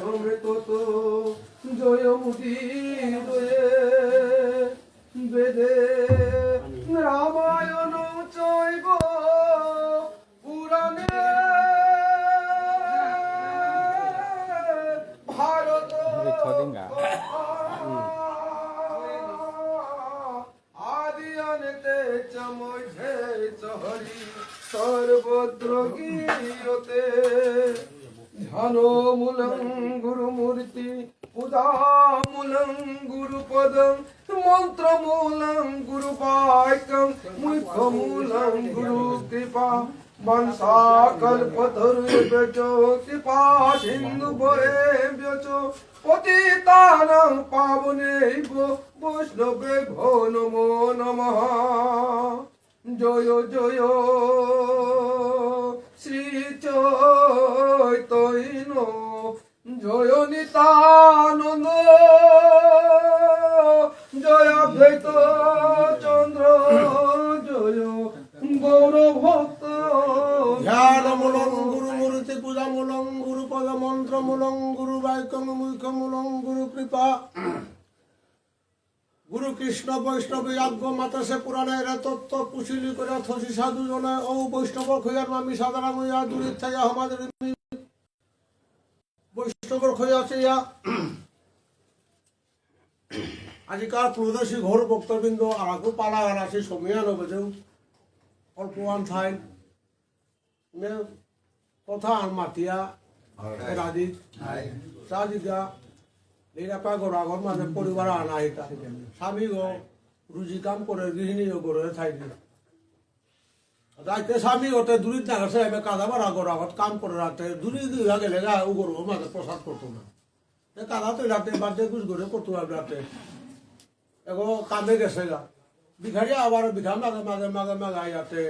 ব্রহ্মে তত জয় মুদিরয়ে। বেদে রামায়ণ চৈব পুরাণে ভারত আদি অন্তে চ মধ্যে চ হরি সর্বত্র গীয়তে। ধ্যানমূলং গুরুমূর্তি পূজামূলং গুরুপদং মন্ত্রমূলং গুরুবাক্যং মোক্ষমূলং গুরুকৃপা। বাঞ্ছাকল্পতরুভ্যশ্চ কৃপাসিন্ধুভ্য এভ্য চ পতিতানাং পাবনেভ্যো বৈষ্ণবেভ্যো নমো নমঃ। জয় জয় শ্রী চৈতন্য জয় নিত্যানন্দ জয় অদ্বৈত চন্দ্র জয় গৌর ভক্ত। ধ্যানমূলং গুরুমূর্তি পূজামূলং গুরুপদ মন্ত্রমূলং গুরুবাক্যং মোক্ষমূলং গুরুকৃপা। গুরু কৃষ্ণ বৈষ্ণব আজ্ঞ মাতাসে পুরাণের তত্ত্ব পুছিলি করে থসি সাধু জনে ও বৈষ্ণব খৈয়ার মামি সাধারণ হইয়া দূরে থাইয়া সমাজের বৈষ্ণবর খৈয়া আসিয়া আজিকার প্রদেশী ঘোর ভক্তবৃন্দ আর আগু পালা আর আসি সময় আনো বেজেও অল্প আন থাই মে কথা আর মাতিয়া হয়। এ রাজি। হয়। চা দিগা। লেইরাপা ঘর আগর মাঝে পরিবার আনা হইতা। স্বামী গো রুজি কাম করে, গৃহিণী গো ঘরে থাই দিয়া। রাতে স্বামী ওতে দূরিত না গেছে, এবার কাদা বাড়া ঘর আগত কাম করে রাতে, দূরি দুই আগে লেগা ও ঘর মাঝে প্রসাদ করতো না। এ কাদা তো রাতে বাদে গুছ ঘরে করতো আর রাতে। এগো কামে গেছে গা। ভিখারি আবার ভিখা মাগে, মাগে, মাগে, মাগে আইয়াতে।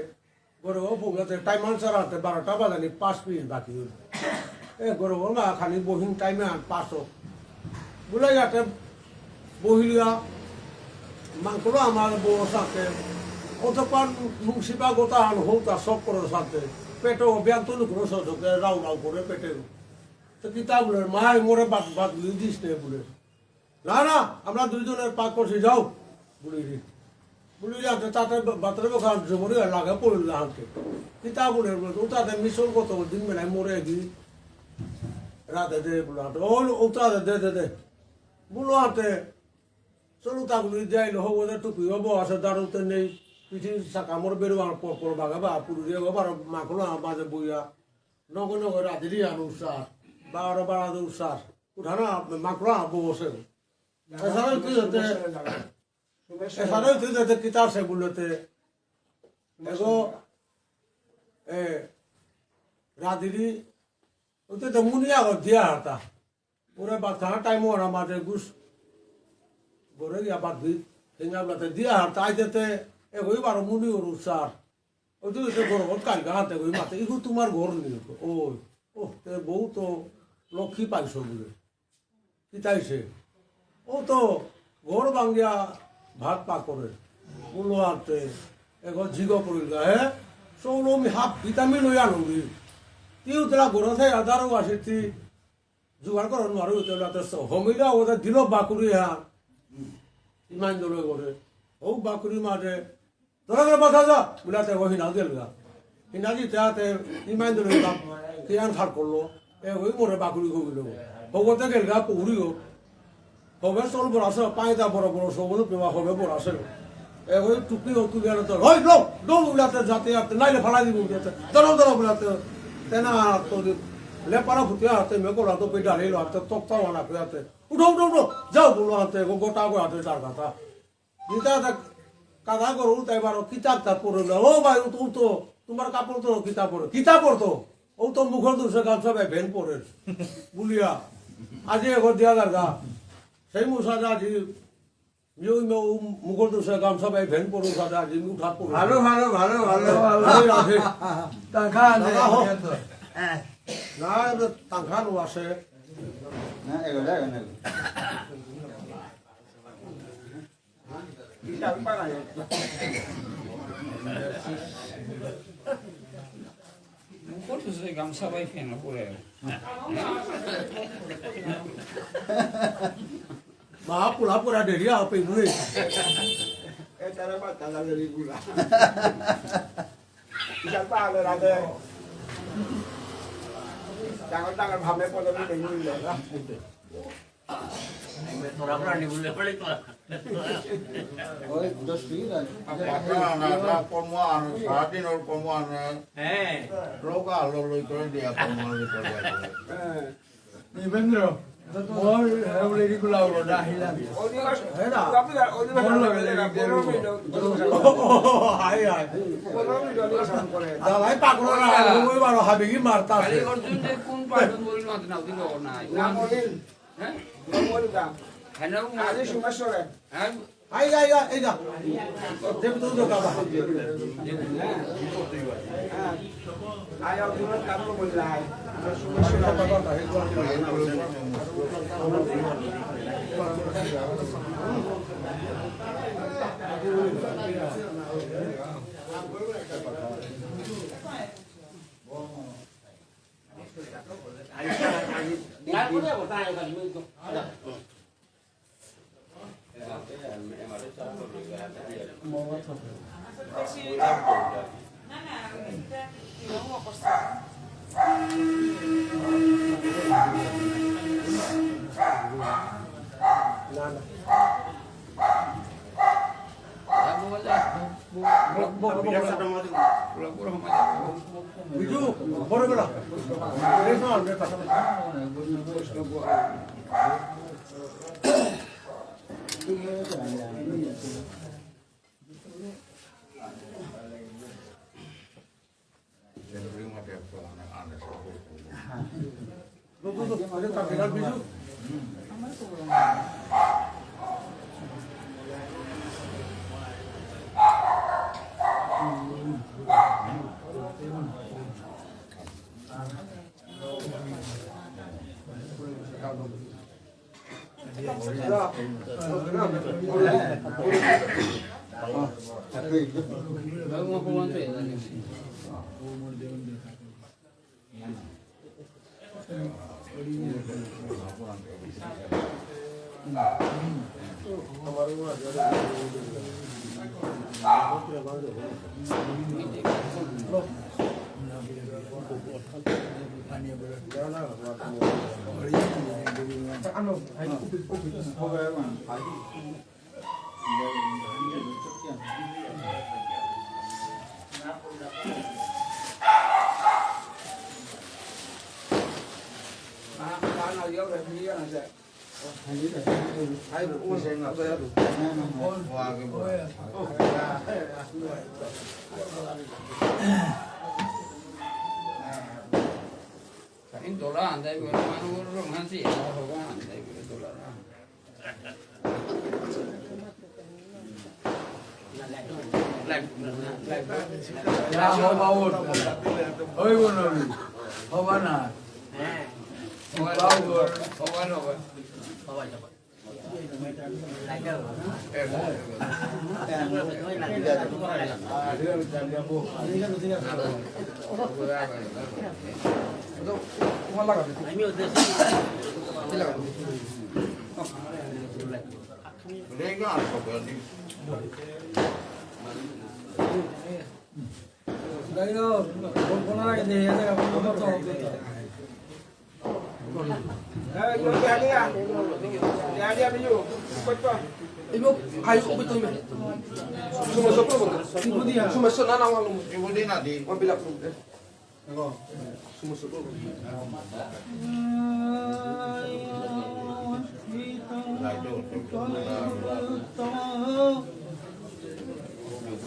ঘরে ও পৌঁছাতে টাইম আনসার আনতে বারোটা বাজানি পাঁচ মিনিট বাকি হইল। এ ঘরে ও না খানি বহিন টাইমে আন পাঁচ হোক। বুলে যাতে বহিলিয়া মাংকলো আমার বউ সাথে। অতপর নুংসিবা গোতা আন হৌতা সব করে সাথে। পেটে ও ব্যাগ তো নুকুলো সচকে রাউ রাউ করে পেটে। তো কিতা বুলে, "মাই মোরে বাদ, বাদ দিস নে," বুলে। "না, না, আমরা দুইজনের পাক করছি, যাও," বুলিরি। বুলিরি, আনতে তাতে বা-, বাতরে বখান জবরি লাগে পড়িল আনতে। কিতা বুলে, বুলে, "ও তাতে মিশন কত দিন বেলায় মরে গি?" রাতে দে, বুলে, আনতে, "ও, ও তাতে দে, দে, দে।" বুলো, আনতে, চলো, তা বুলি যাইলো, হবো দে, টুপি হবো, আছে দারুতে নেই। পিঠি সাকা মোর বেরো আর পর পর বাগা বা, পুরুলিয়া হবো, আর মাখলো আমার মাঝে বইয়া। নগো নগো রাতিরি আর উসার, বারো বারো উসার। উঠানা, মাকড়া, বসে। এসারে তুই যেতে, এসারে তুই যেতে কিতা আছে বুলতে। এগো, এ, রাতিরি, ওতে তো মুনিয়া গো দিয়া হাতা। ওরে বাচ্চা টাইম ওরা মাঝে গুস। বরে গিয়া বাদ দি, হিঙ্গা বলাতে দিয়া হাতা, আইতে তে, এগোই বারো মুনি ওর উসার। ওই তো এসে ঘর ঘর কালকা হাতে কই মাতে, "ইগো তোমার ঘর নি?" "ও, ও, তে বউ তো লক্ষ্মী পাইছো বুলে।" "কিতাইছে?" "ও তো ঘর ভাঙ্গিয়া ভাত পা করে।" বুলো আতে, এগো জিগো পড়িল গা, "হে? চলো আমি হাফ ভিটামিন হইয়া নবি। তিউ তোরা ঘর আছে আদারও আসে তি জোগাড় করো, নোয়ারো হইতে হলে তো স-, হমিলা ওদের দিল বাকুড়ি হ্যাঁ।" ইমান দলে করে। ও বাকুড়ি মাঝে ধরা গেল, "বাধা যা," বুলাতে ও হিনা গেল গা। হিনা দিতে আতে ইমান ধরে বাপ, কিয়ান খার করলো। এ ওই মোরে বাকুড়ি গো গেল। হগতে গেল গা, পুকুরি গো। হবে চল বড় আছে, পায়দা বড় বড় সব পেবা হবে বড় আছে। এ ওই টুপি ও তুলে আনতে, "ওই লো, লো," বুলাতে যাতে আতে, "নাইলে ফালাই দিব," বুলাতে, "দাঁড়াও, দাঁড়াও," বুলাতে। তেনা তো লেপারা ফুটিয়া হাতে মে কোলা তো পেডালে লো, হাতে তক্তা ওয়ালা পেয়াতে। "উঠো, উঠো, উঠো, যাও," বুলো আতে, গো গোটা গো হাতে তার কথা। গীতা তা কাদা করো, তাই বারো কিতাব তা পড়ে না। "ও ভাই, ও তো, ও তো, তোমার কাপড় তো কিতাব পড়ে।" "কিতাব পড়তো? ও তো মুখর দুসে গামছা ভাই ভেন পড়ে।" বুলিয়া, আজি এগো দিয়া গারগা। সেই মুসা আজি, ইউ মে ও মুখর দুসে গামছা ভাই ভেন পড়ো সাদা আজি, উঠা পড়ো। ভালো, ভালো, ভালো, ভালো, ভালো। এই আছে। তানখা আছে। দাদা হো। না, এবার তানখা নো আছে। না, এগো, এগো, এগো। গামছা বাই ফেনা পড়ে। মা পুলা পুরা দেরি আপে মুই। এ তারা বাতা লাগা দেরি পুরা। বিশাল পাহাড়ের আগে ডাঙর ডাঙর ভামে পদবী দেখুন। তোরা প্রাণী বললে পড়ে তো। ওই দশ মিনিট আছে। বাতা না, না, কমওয়ান, সারাদিন ওর কমওয়ান। হ্যাঁ। লোক আলো লই করে দিয়া কমওয়ান লই করে দিয়া। হ্যাঁ। নিবেন্দ্র, মোর হেউলেরি গুলা ওরা আহিলাম। অধিবাস, হেরা। আপনি অধিবাস মোর লগে লেগে পনেরো মিনিট। Hi, hi. পনেরো মিনিট অধিবাস করে। দালাই পাকড়ো না, ওই বারো হাবিগি মারতা আছে। খালি অর্জুন যে কোন পার্টন বলি না, না, দিল না। না, মলিন। হ্যাঁ? মলিন দা। হ্যালো, আরে সুমেশ্বর। হ্যাঁ? আই, আই, আই, এই যা। দেব তো তো কাবা। হ্যাঁ। আই, আই, তোমার কাম বললাই। সুমেশ্বর। বিজু, বড় বেলা। Dola andai, mana orang hansi, orang andai, dola.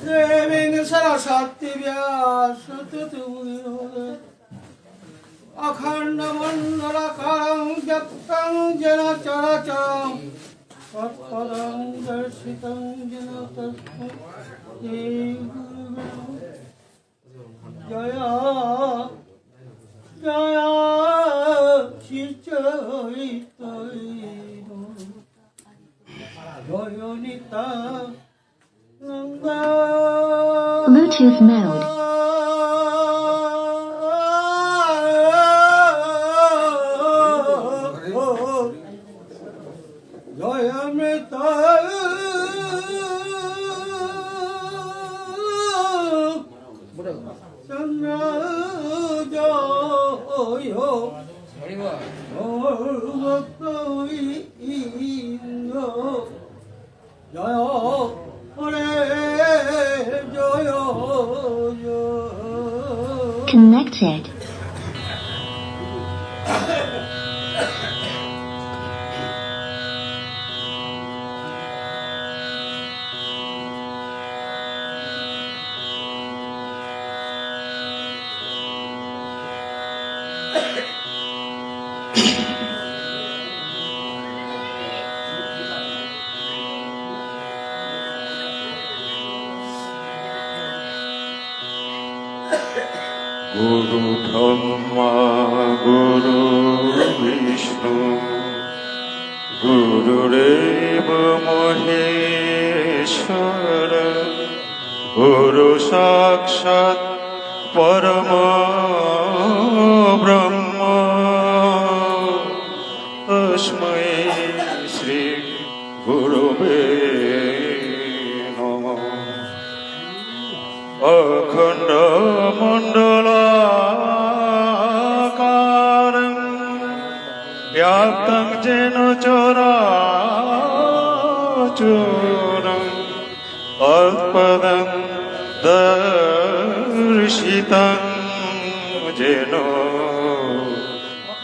দেবীং সরস্বতী ব্যাস ততো মুনিরোধ। অখণ্ডমণ্ডলাকারং ব্যাপ্তং যেন চরাচরং তৎপদং দর্শিতং যেন তস্মৈ শ্রী গুরবে নমঃ। জয় জয় শ্রী চৈতন্য জয় নিত্যানন্দ। Bluetooth mode. জয় মৃত্যু চন্দ্র জয় ভক্তবৃন্দ। জয় হরে জয় জয়। Connected. গুরু ব্রহ্মা গুরু বিষ্ণু গুরুদেব মহেশ্বর গুরু সাক্ষাৎ পরম ব্রহ্ম তস্মৈ শ্রী গুরবে নমঃ। অখণ্ডমণ্ডলাকারং ব্যাপ্তং যেন চরাচরং তৎপদং দর্শিতং যেন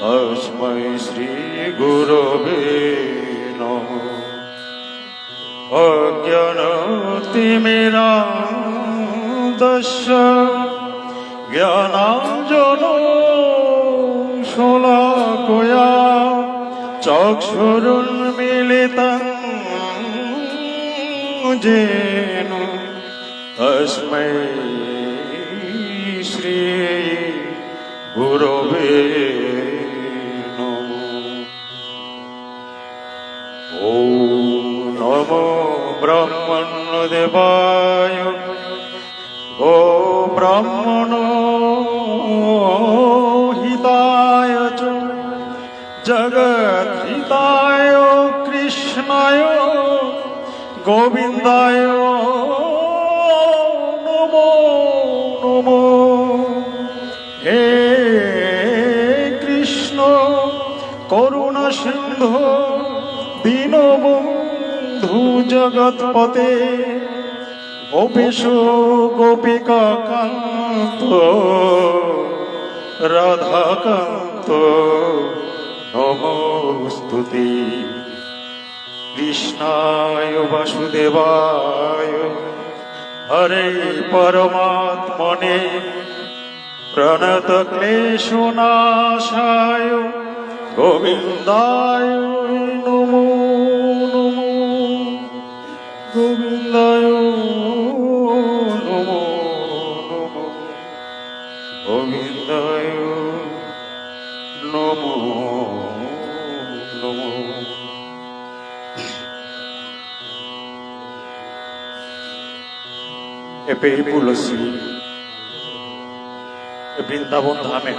তস্মৈ শ্রী গুরবে নমঃ। অজ্ঞানতিমিরান্ধস্য জ্ঞানাঞ্জনশলাকয়া চক্ষুরুন্মীলিতং যেন তস্মৈ শ্রী গুরবে নমঃ। ॐ नमो ब्रह्मण्यदेवाय। गो ब्राह्मणो हिताय च जगद्धिताय कृष्णाय गोविन्दाय नमो नमः। হে কৃষ্ণ করুণা সিন্ধু দীনবন্ধু জগৎপতে গোপেশ গোপিকাকান্ত রাধাকান্ত নমোস্তুতে। কৃষ্ণায় বাসুদেবায় হরে পরমাত্মনে প্রণতক্লেশনাশায় গোবিন্দায় নমো নমো। গোবিন্দায় নমো নমো। গোবিন্দায় নমো নমো। এপেই পুলসী এ বৃন্দাবন ধামে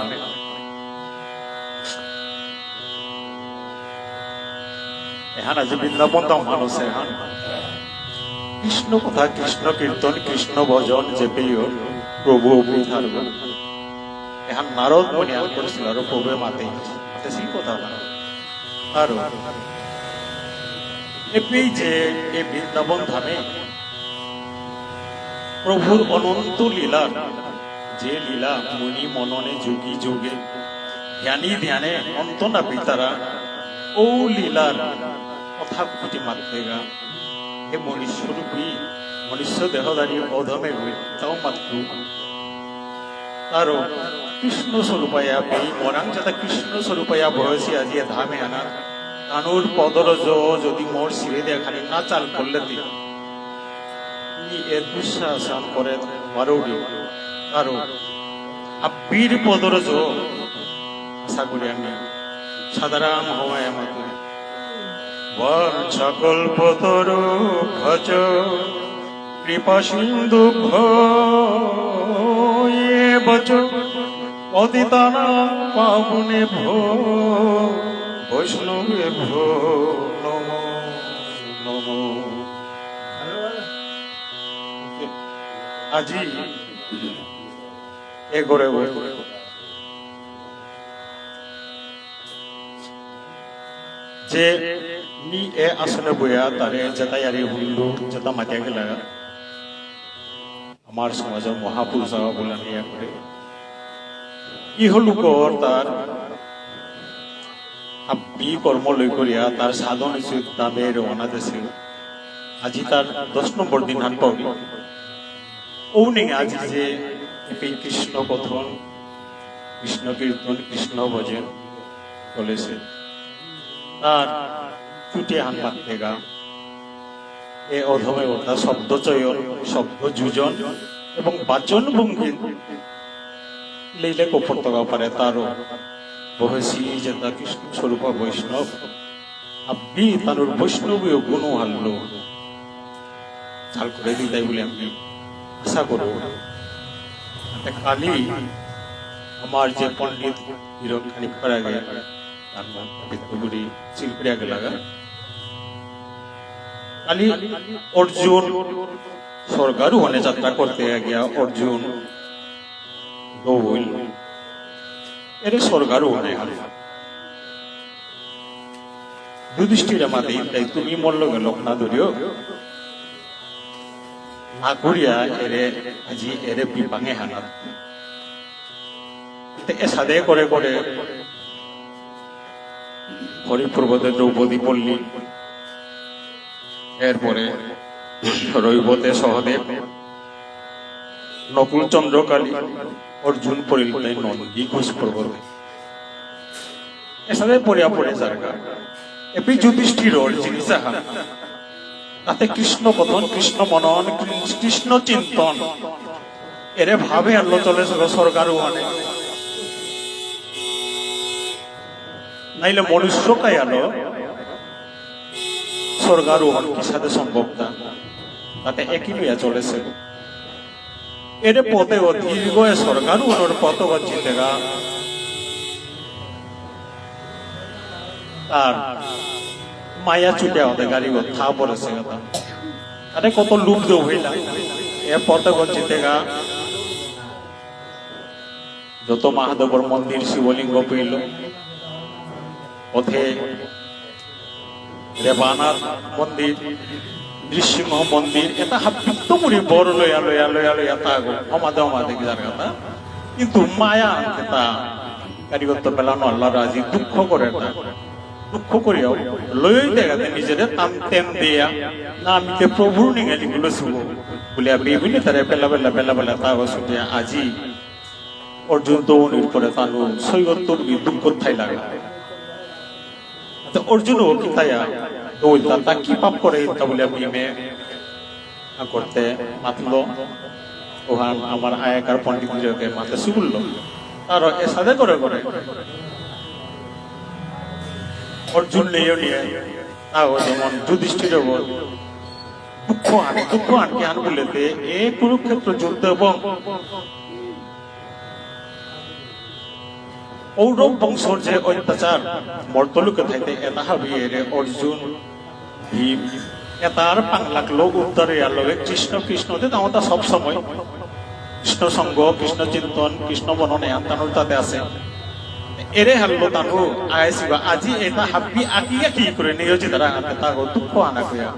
এহান আজি বৃন্দাবন ধাম মানুষ এহান কৃষ্ণ কথা, কৃষ্ণ কীর্তন, কৃষ্ণ ভজন, যেপেই প্রভু পিঠার এহান নারদ মুনি আন করেছিল আর প্রভু মাতে মাতে সেই কথা না। আর এপেই যে এ বৃন্দাবন ধামে প্রভুর অনন্ত লীলা, যে লীলা মুনি মননে যোগী যোগে ধ্যানী ধ্যানে অন্ত না পিতারা ও লীলার কথা ফুটি মাতেগা। হে মনুষ্য রূপী, মনুষ্য দেহধারী অধমে হই, তাও মাতু। তারও কৃষ্ণ স্বরূপায়া পেই, মরাং যাতা কৃষ্ণ স্বরূপায়া বয়সী আজি এ ধামে আনা। তানুর পদরজ যদি মোর শিরে দেখানি না চাল করলে দি। ই এ দুঃশাসন করে পারৌরি। তারও আবির পদরজ আশা করি আমি সাধারণ হওয়ায় আমাদের বাঞ্ছাকল্পতরুভ্যশ্চ কৃপাসিন্ধুভ্য এব চ পতিতানাং পাবনেভ্যো বৈষ্ণবেভ্যো নমঃ। আজি এগরে যে মি এ আসনে বইয়া তারে যেতা ইয়ারি হুনলু, যেতা মাতিয়া গেলা, আমার সমাজর মহাপুরুষ আগ বুলানি ইয়া করে। ইহলোকর তার হাব্বি কর্ম লই করিয়া তার সাধন ইসু দামে রওনা দেসে। আজি তার দশ নম্বর দিন হান পাউরি। ঔনিং আজি যে এপি কৃষ্ণ কথন, কৃষ্ণ কীর্তন, কৃষ্ণ ভজন চলেসে। তার চুটি হান মাতেগা। এ অধমে অর্থাৎ শব্দ চয়ন, শব্দ যোজন এবং বাচন ভঙ্গি লেইলে কপর্তগা পারে তারও বহেসি যেতা কৃষ্ণ স্বরূপা বৈষ্ণব। আব্বি তানুর বৈষ্ণবীয় গুণ হারলো। চাল করে দিতাই বলে আমি আশা করব। তে কালি আমার যে পণ্ডিত হিরক খানিক করা গেল, তার নাম বিদ্যুগুড়ি শিলপ্রিয়া গেলাগা। কালি অর্জুন স্বর্গারোহণে যাত্রা করতে গিয়া অর্জুন দৌল এরে স্বর্গারোহণে হারল। যুধিষ্ঠিরে মাতে ইলতাই তুমি মোর লগে লগ না ধরিও। না করিয়া এরে আজি এরে বিপাঙে হানাত। তে এসাদে করে করে হরিপ্রভুতে দ্রৌপদী পল্লী, এরপরে রৈবতে সহদেব, নকুল চন্দ্রকালী, অর্জুন পরিলতাই নন্দী ঘোষ প্রভৃতি। এসাদে পড়িয়া পড়ে যারগা। এপি যুধিষ্ঠিরর জিনিস আহান। তাতে কৃষ্ণ কথন, কৃষ্ণ মনন, কৃষ্ণ চিন্তন। এরে ভাবে আনলো চলে স্বর্গারোহণে। নাইলে মনুষ্য কায়ালো স্বর্গারোহণ কিসাদে সম্ভব না? তাতে একই লইয়া চলেছে। এরে পথে ও দীর্ঘ এ স্বর্গারোহণর পথ ও জিতেগা। আর মায়া চুটে ওদের গাড়ি ও থা পড়েছে কথা। আরে কত লোভ দেব হইলা। এ পথে ও জিতেগা। যত মহাদেবর মন্দির শিবলিঙ্গ পেল, পথে দেবানাথ মন্দির, নৃসিংহ মন্দির, এটা হাবিত্ত মুড়ি বড় লয়া লয়া লয়া লয়া তাগো, হমাদে হমাদে কি জায়গা তা। কিন্তু মায়া আনতে তা কারিগত বেলানো আল্লাহ রাজি দুঃখ করে না। দুঃখ করিয়াও লই দেখাতে নিজেদের তাম তেম দিয়া না আমি তে প্রভুর নিঙে লিগুলো শুভ বলিয়া বিভিন্ন তারে বেলা বেলা বেলা বেলা তাগো শুনিয়া আজি অর্জুন দৌনির পরে তানু সৈগত দুঃখ থাই লাগা। তো অর্জুনও কিতায়া দৌলতা তা কি পাপ করে তা বলে আমি মে করতে মাতলো। ওহান আমার আয়াকার পণ্ডিত বিজয়কে মাতে সুবুললো। তারও এসাদে করে করে অর্জুন নেই নিয়ে তাও যেমন যুধিষ্ঠির দুঃখ আন, দুঃখ আনকে আন বলেতে এ কুরুক্ষেত্র যুদ্ধ এবং কৌরব বংশর যে অত্যাচার মর্তলোকে থাইতে এটা হাবিয়ে রে অর্জুন, ভীম, এটার পাংলাক লোক উদ্ধারে আর লগে কৃষ্ণ, কৃষ্ণ তে তাও তা সব সময় কৃষ্ণ সঙ্গ, কৃষ্ণ চিন্তন, কৃষ্ণ মননে আন্তানুর তাতে আছে। এরে হারলো তানু আয়সি বা আজি এটা হাবি আকি আকি করে নিয়োজিত রাখাতে তাগো দুঃখ আনা কইয়া।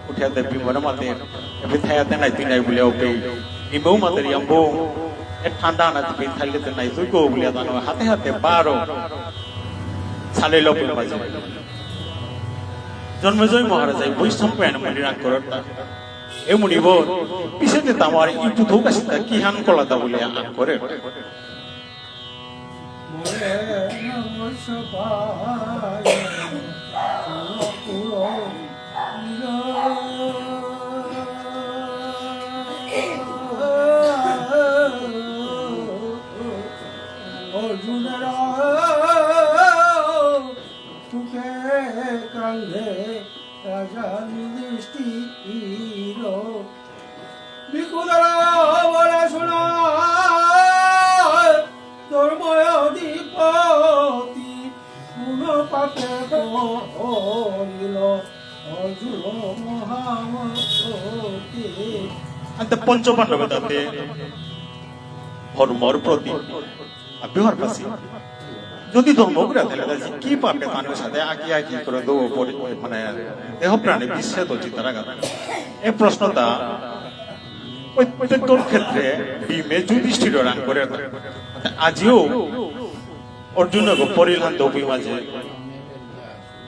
উঠিয়া দেবী মনে মাতে, এপি থাইয়াতে নাই তুই নাই বুলিয়া ওপে। নিমেও মাতে রিয়াম্বো, এ ঠান্ডা না তুই থাইলে তে নাই তুই গো বুলিয়া তানু হাতে হাতে বারো। সালে লোক বাজে। জন্মেজয় মহারাজাই বৈষ্ণব পেন মন্দির আঙ্করতা। এ মুনিব, পিছেতে তামার ইপুথৌ কাশিতা কিহান কলাতা বুলিয়া আঙ্করে। অর্জুনের বুকে কান্ধে রাজা যুধিষ্ঠির। ভৃকুদের বলে শোনা, ধর্ম অধিপতি কোন পাপে পড়িল। আনতে পঞ্চপাণ্ডবে তাতে ধর্মর প্রতি আবিহর পাশে যদি ধর্ম করে তাহলে তাই কি পাপে তানুর সাথে আঁকি আঁকি করে দৌ পরি-, মানে দেহ প্রাণে বিচ্ছেদ হচ্ছে তারা গান। এ প্রশ্নটা প্রত্যেক ক্ষেত্রে ভীমে যুধিষ্ঠির রাং করে। আজিও অর্জুনকে পরিলান দৌপি মাঝে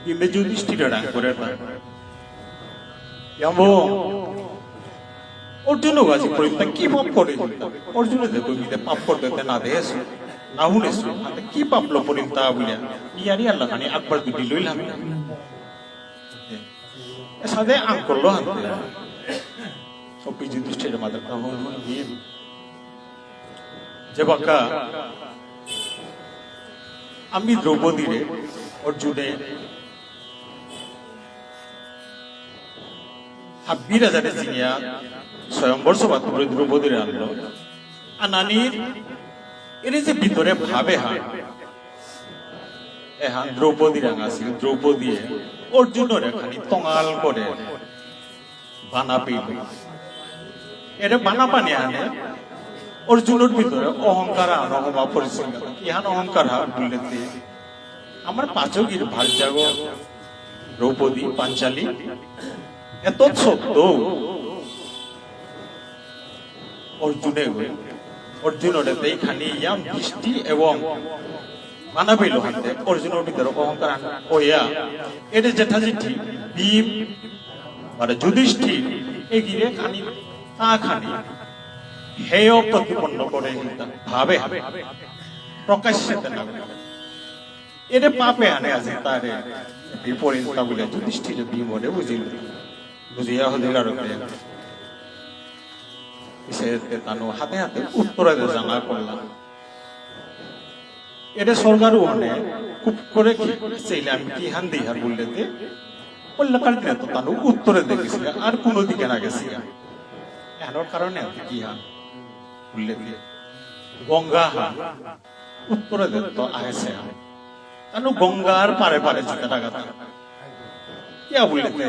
ভীমে যুধিষ্ঠির রাং করে। এবং অর্জুন গাছি পরিত্যাগ কি পাপ করে? অর্জুন যে কইতে পাপ করতে তে না দেহেসু, না হুনেসু, হাতে কি পাপ লো পরিত্যাগ বুলিয়া, ইয়ারি আল্লাহ খানি আকবার দুটি লইলাম। এসাদে আঙ্কল লো হাতে। সব যুধিষ্ঠির মাতার তা হুন হুন ভীম। যে বাক্কা আমি দ্রৌপদীরে অর্জুনে হাব্বি রাজারে চিনিয়া স্বয়ম্বর সভা তুলে দ্রৌপদীরে আনলো। আনানির এর যে ভিতরে ভাবে হা, এহান দ্রৌপদী রাঙাছিল, দ্রৌপদীয়ে অর্জুনরে খানি তঙাল করে বানা পেইল। এরে বানা পানি আনে, অর্জুনর ভিতরে অহংকার আনো হমা পরিচয়। ইহান অহংকার হা বুললেতে, আমার পাচগির ভারজাগ দ্রৌপদী পাঞ্চালী, এত সত্য অর্জুনে গই, অর্জুনরে তেই খানি ইয়াম দৃষ্টি এবং মানবিল হাতে অর্জুনর ভিতরে অহংকার আন ওয়া, এরে জেঠা জেঠি ভীম, মানে যুধিষ্ঠির, এগিরে খানি, তা খানি, হেয় প্রতিপন্ন করে হিতা, ভাবে, প্রকাশ্যে তে না। এরে পাপে আনে আজি তারে, বিপরীত তা বুলে যুধিষ্ঠির ভীমরে বুঝিল। বুঝিয়া হদিল আর তে। পিছে তে তানু হাতে হাতে উত্তরে দে জানা করলা। এরে স্বর্গারু হনে খুব করে কি চাইলে আমি কি হান দিই হার বললে তে, কল্যাকার দিনে তো তানু উত্তরে দে গেছিগা, আর কোনো দিকে না গেছিগা। এহানর কারণে আমি কি হান বললে তে, গঙ্গা হান উত্তরে দে তো আহেসে হান। তানু গঙ্গার পারে পারে যেতে লাগাতা। কিয়া বললে তে,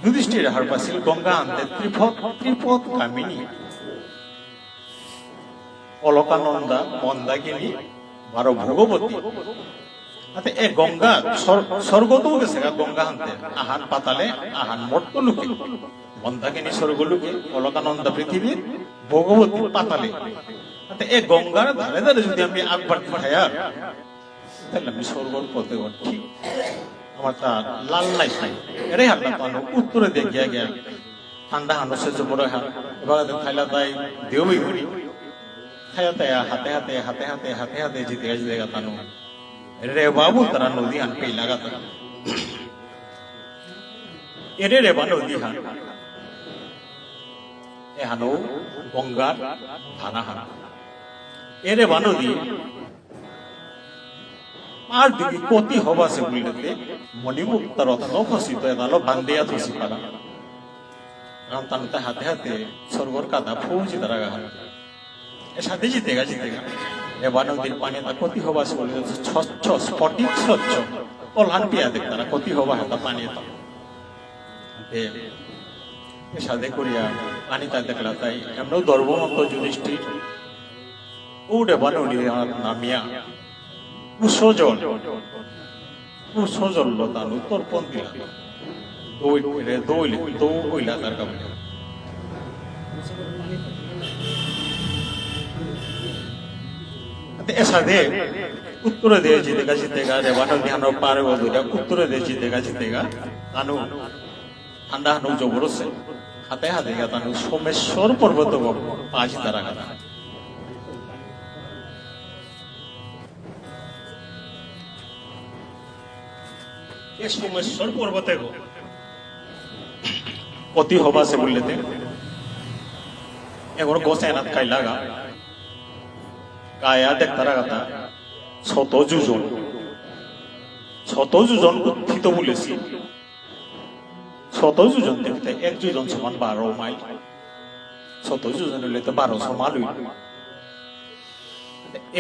যুধিষ্ঠির হারপাসিল গঙ্গা আনতে ত্রিপথ, ত্রিপথ কামিনী। অলকানন্দা, মন্দাকিনী, বারো ভগবতী। আতে এ গঙ্গা স্বর-, স্বর্গ তো গেছে গা গঙ্গা হানতে, আহান পাতালে, আহান মর্ত লোকে। মন্দাকিনী স্বর্গ লোকে, অলকানন্দা পৃথিবী, ভগবতী পাতালে। আতে এ গঙ্গার ধারে ধারে যদি আমি আকবার থায়া, তাহলে আমি স্বর্গর পথে উঠি। আমার তা লাল নাই খাই। এরে হাল্লা তো আনো উত্তরে দে গিয়া গিয়া। ঠান্ডা হানো সে জবর হা। এবার তো খাইলা তাই দেউই করি। খাইয়া তাই হাতে হাতে, হাতে হাতে, হাতে হাতে জিতে গেছে দেখা তানো। রে বাবু তারা নদী আন পেই লাগাতা। এরে রে বা নদী হান। এ হানো গঙ্গার ধারা হান। এরে বা নদী আর দিদি কতি হবা সে বুলতে মণিমুক্তা রত্ন খচিত এদালো বান্দিয়া থসি পারা। রাম তানতে হাতে হাতে স্বর্গর কাদা ফুজি তারা গা। এ সাথে জিতেগা, জিতেগা। এ বানদির পানি তা কতি হবা সে বুলতে স্বচ্ছ, স্ফটিক স্বচ্ছ। কলহান পিয়া দেখ তারা কতি হবা হাতা পানি তা। তে, এসাদে করিয়া আনিতা দেখলা তাই, এমনও দর্ভমন্ত যুধিষ্ঠির, উডে বানুনি নামিয়া, উসজল, উসজল লতানু তর্পণ দিলা। দৌড় রে, দৌড়, দৌড় কইলা তার কাপড়। তে এসাদে উত্তরে দে জিতেগা জিতেগা, রেবানো ধ্যান পারে বদুরা, উত্তরে দে জিতেগা জিতেগা, তানু ঠান্ডা হানু জবরসে, হাতে হাতে গা তানু সোমেশ্বর পর্বত পাজি তারা গানা। এ সোমেশ্বর পর্বতে গো, কতি হবা সে বুললেতে, এগোর গোসে এনাত কাইলাগা, কায়া দেখতারা গাতা, শত যোজন, শত যোজন উত্থিত বুলেছি। শত যোজন দেখতে এক যোজন সমান বারো মাইল। শত যোজন হইলে তো বারোশো মাইল হইল।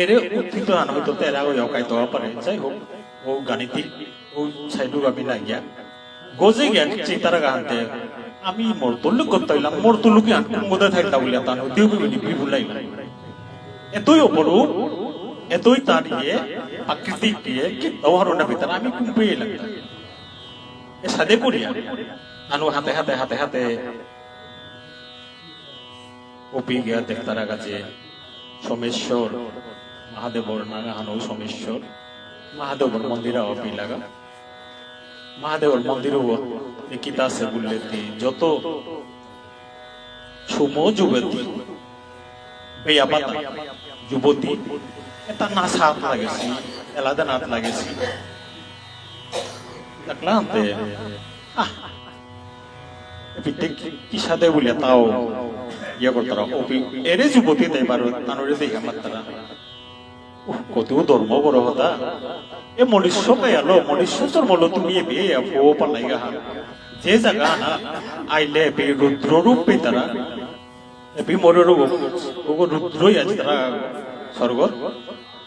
এরে উত্থিত আন হয়তো তেরা ওই অকাইতে পারে। যাই হোক, ও গাণিতিক, ও সাইডু আমি না গিয়া। গজে গিয়া চিতারা গাহান্তে, আমি মোর তুলুক করতাইলাম, মোর তুলুক ইয়ান কুমুদে থাইতা বুলিয়া তানু দিউ বিবি বিবুলাইলা। এতই অপরূপ, এতই তার ইয়ে, প্রাকৃতিক ইয়ে, কি উদাহরণ না ভিতরে আমি কুম্পে এলাম। এসাদে করিয়া, তানু হাতে হাতে, হাতে হাতে, ওপি গিয়া দেখতারা গাছে, সোমেশ্বর, মহাদেবর নাঙহানও সোমেশ্বর, মহাদেবর মন্দির ওপি লাগা। মহাদেবর মন্দির ও এ কিতা আছে বুললে তি, যত সুম যুবতী, বেয়াপাতা যুবতী, এতা নাসাত লাগেসি, এলাদা নাত লাগেসি। দেখলাম তে, আহ, এপিতে কি, কিসাদে বুলে তাও ইয়ে করতারা, ওপি, এরে যুবতী তাই বারো, তানুরে দেখে মাত্তারা। উহ, কতিও ধর্ম বড় হতা। এ মনুষ্য কায়ালো, মনুষ্য জন্মলো তুমি এ বিয়ে, ও পালাইগা হান। যে জায়গা না, আইলে এপি রুদ্র রূপ পেতারা। এপি মরে রূপ, ওগো রুদ্রই আজ তারা স্বর্গ।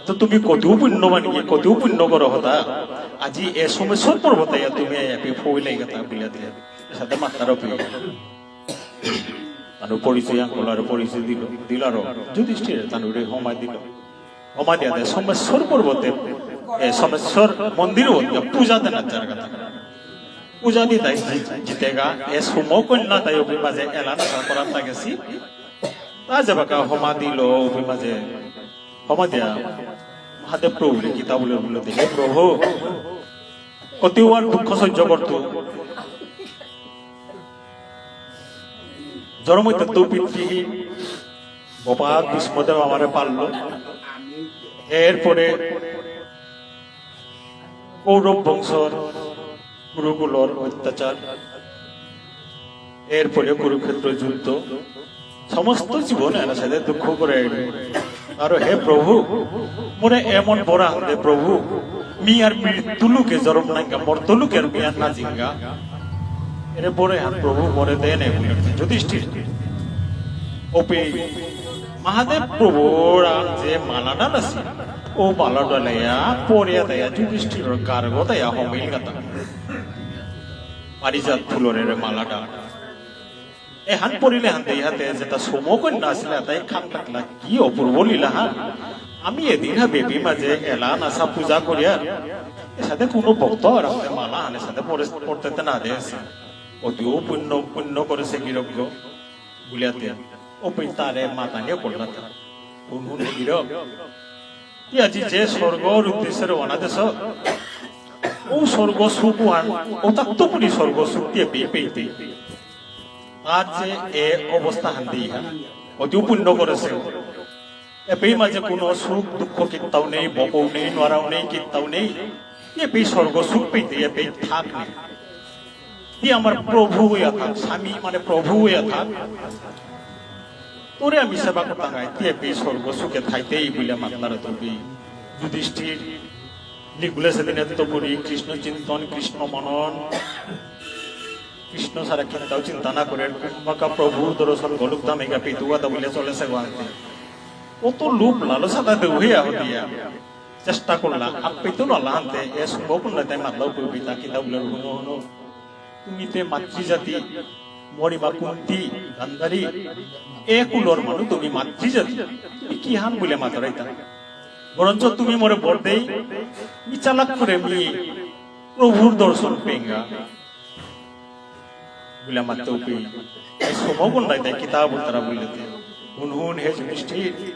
তো তুমি কতিও পুণ্যবান কি, কতিও পুণ্য বড় হতা। আজি এ সোমেশ্বর পর্বতে তুমি এপি ফইলাইগা তা বুলিয়া দিয়া। সাথে মাত্তারও পেয়ে। তানু পরিচয় আঙ্কল আর পরিচয় দিল, দিল আরো যুধিষ্ঠির তানুরে হমাই দিল। হমাই দিয়া দে সোমেশ্বর পর্বতে, এ, সোমেশ্বর মন্দির ও দিয়া পূজা দেনা যার কথা। পূজা দি তাই জি-, জিতেগা, এ সুম কন্যা তাই ওপি মাঝে এলান করার তা গেছি। তা যাবাকা হমা দিল ওপি মাঝে। হমা দিয়া মহাদেব প্রভুরে কিতা বুলে বুলে দিলে, "প্রভু, কতিবার দুঃখ সহ্য করতু। জরমইতে তো পিতৃহীন, গোপাল ভীষ্মদেব আমারে পাললো। এরপরে কৌরব বংশর কুরুকুলর অত্যাচার, এরপরে কুরুক্ষেত্র যুদ্ধ, সমস্ত জীবন এর সাথে দুঃখ করে আইল। আর হে প্রভু, মোরে এমন বরা দে প্রভু, মি আর মৃত্যু লোকে জরম নাইগা, মর্ত লোকে আর মি আর না জিঙ্গা। এরে বরে হান প্রভু মোরে দেনে বুলে যুধিষ্ঠির। ওপি মহাদেব প্রভুর আর যে মালাডাল আছে, ও মালাডাল ইয়া পরিয়া দেয়া যুধিষ্ঠির গার্গ দেয়া হমিল গাতা। পারিজাত ফুলরে মালাডাল। এহান পরিলে হান দেই হাতে যেটা সমকন্যা আসলে তাই খান থাকলা কি অপূর্ব লীলা হান। আমি এদিন হা বেবি মাঝে এলা নাসা পূজা করিয়া এসাদে কোনো ভক্ত আর আমাদের মালা হানে সাথে পড়ে, পড়তে তে না দেসে। অতিও পুণ্য, পুণ্য করেসে গিরকগ বুলিয়াতে। ও পিতারে মাতানিও করলা তা। হুন হুন গিরক। তি আজি যে স্বর্গর উদ্দেশ্যে রওনা দেস, ও স্বর্গ সুখ হান, ও তাত্তপুরি স্বর্গ সুখ দিয়ে পেয়ে পেয়ে পেয়ে। আজ যে এ অবস্থা হান দিয়ে হান, অতি পুণ্য করেসে। এপেই মাঝে কোনো সুখ দুঃখ কিত্তাও নেই, বকও নেই, নরাও নেই, কিত্তাও নেই। এপেই স্বর্গ সুখ পেতে, এপেই থাক নেই। তি আমার প্রভু হইয়া থাক, স্বামী মানে প্রভু হইয়া থাক। তোরে আমি সেবা করতাম গাই, তি এপেই স্বর্গ সুখে থাইতেই বুলে মাতলার তুমি। যুধিষ্ঠির, লিগুলে সেদিন এত করি কৃষ্ণ চিন্তন, কৃষ্ণ মনন, কৃষ্ণ ছাড়া কিন্তাও চিন্তা না করে, কুম্ভকা প্রভুর দর্শন গোলক ধামে গা পিতুয়া তা বুলে চলেসে গুয়াহাটি। ও তো লোভ লালসা তা দেউহিয়া হতিয়া। চেষ্টা করলা, আপনি তো না লাহানতে, এ সম্ভব না তাই মাতলাও কই পিতা কিতা বুলে হুনো হুনো। তুমি তে মাতৃজাতি, মরিমা কুন্তি, গান্ধারী, এ কুলর মানু তুমি মাতৃজাতি। তুমি কি হান বুলে মাতরাইতা? বরঞ্চ তুমি মোরে বর দেই, মি চালাক করে মি প্রভুর দর্শন পেঙ্গা। বুলে মাততে উপি। এ সমগুণ নাই তাই কিতা বুলতারা বুলতে। হুন হুন হে যুধিষ্ঠির।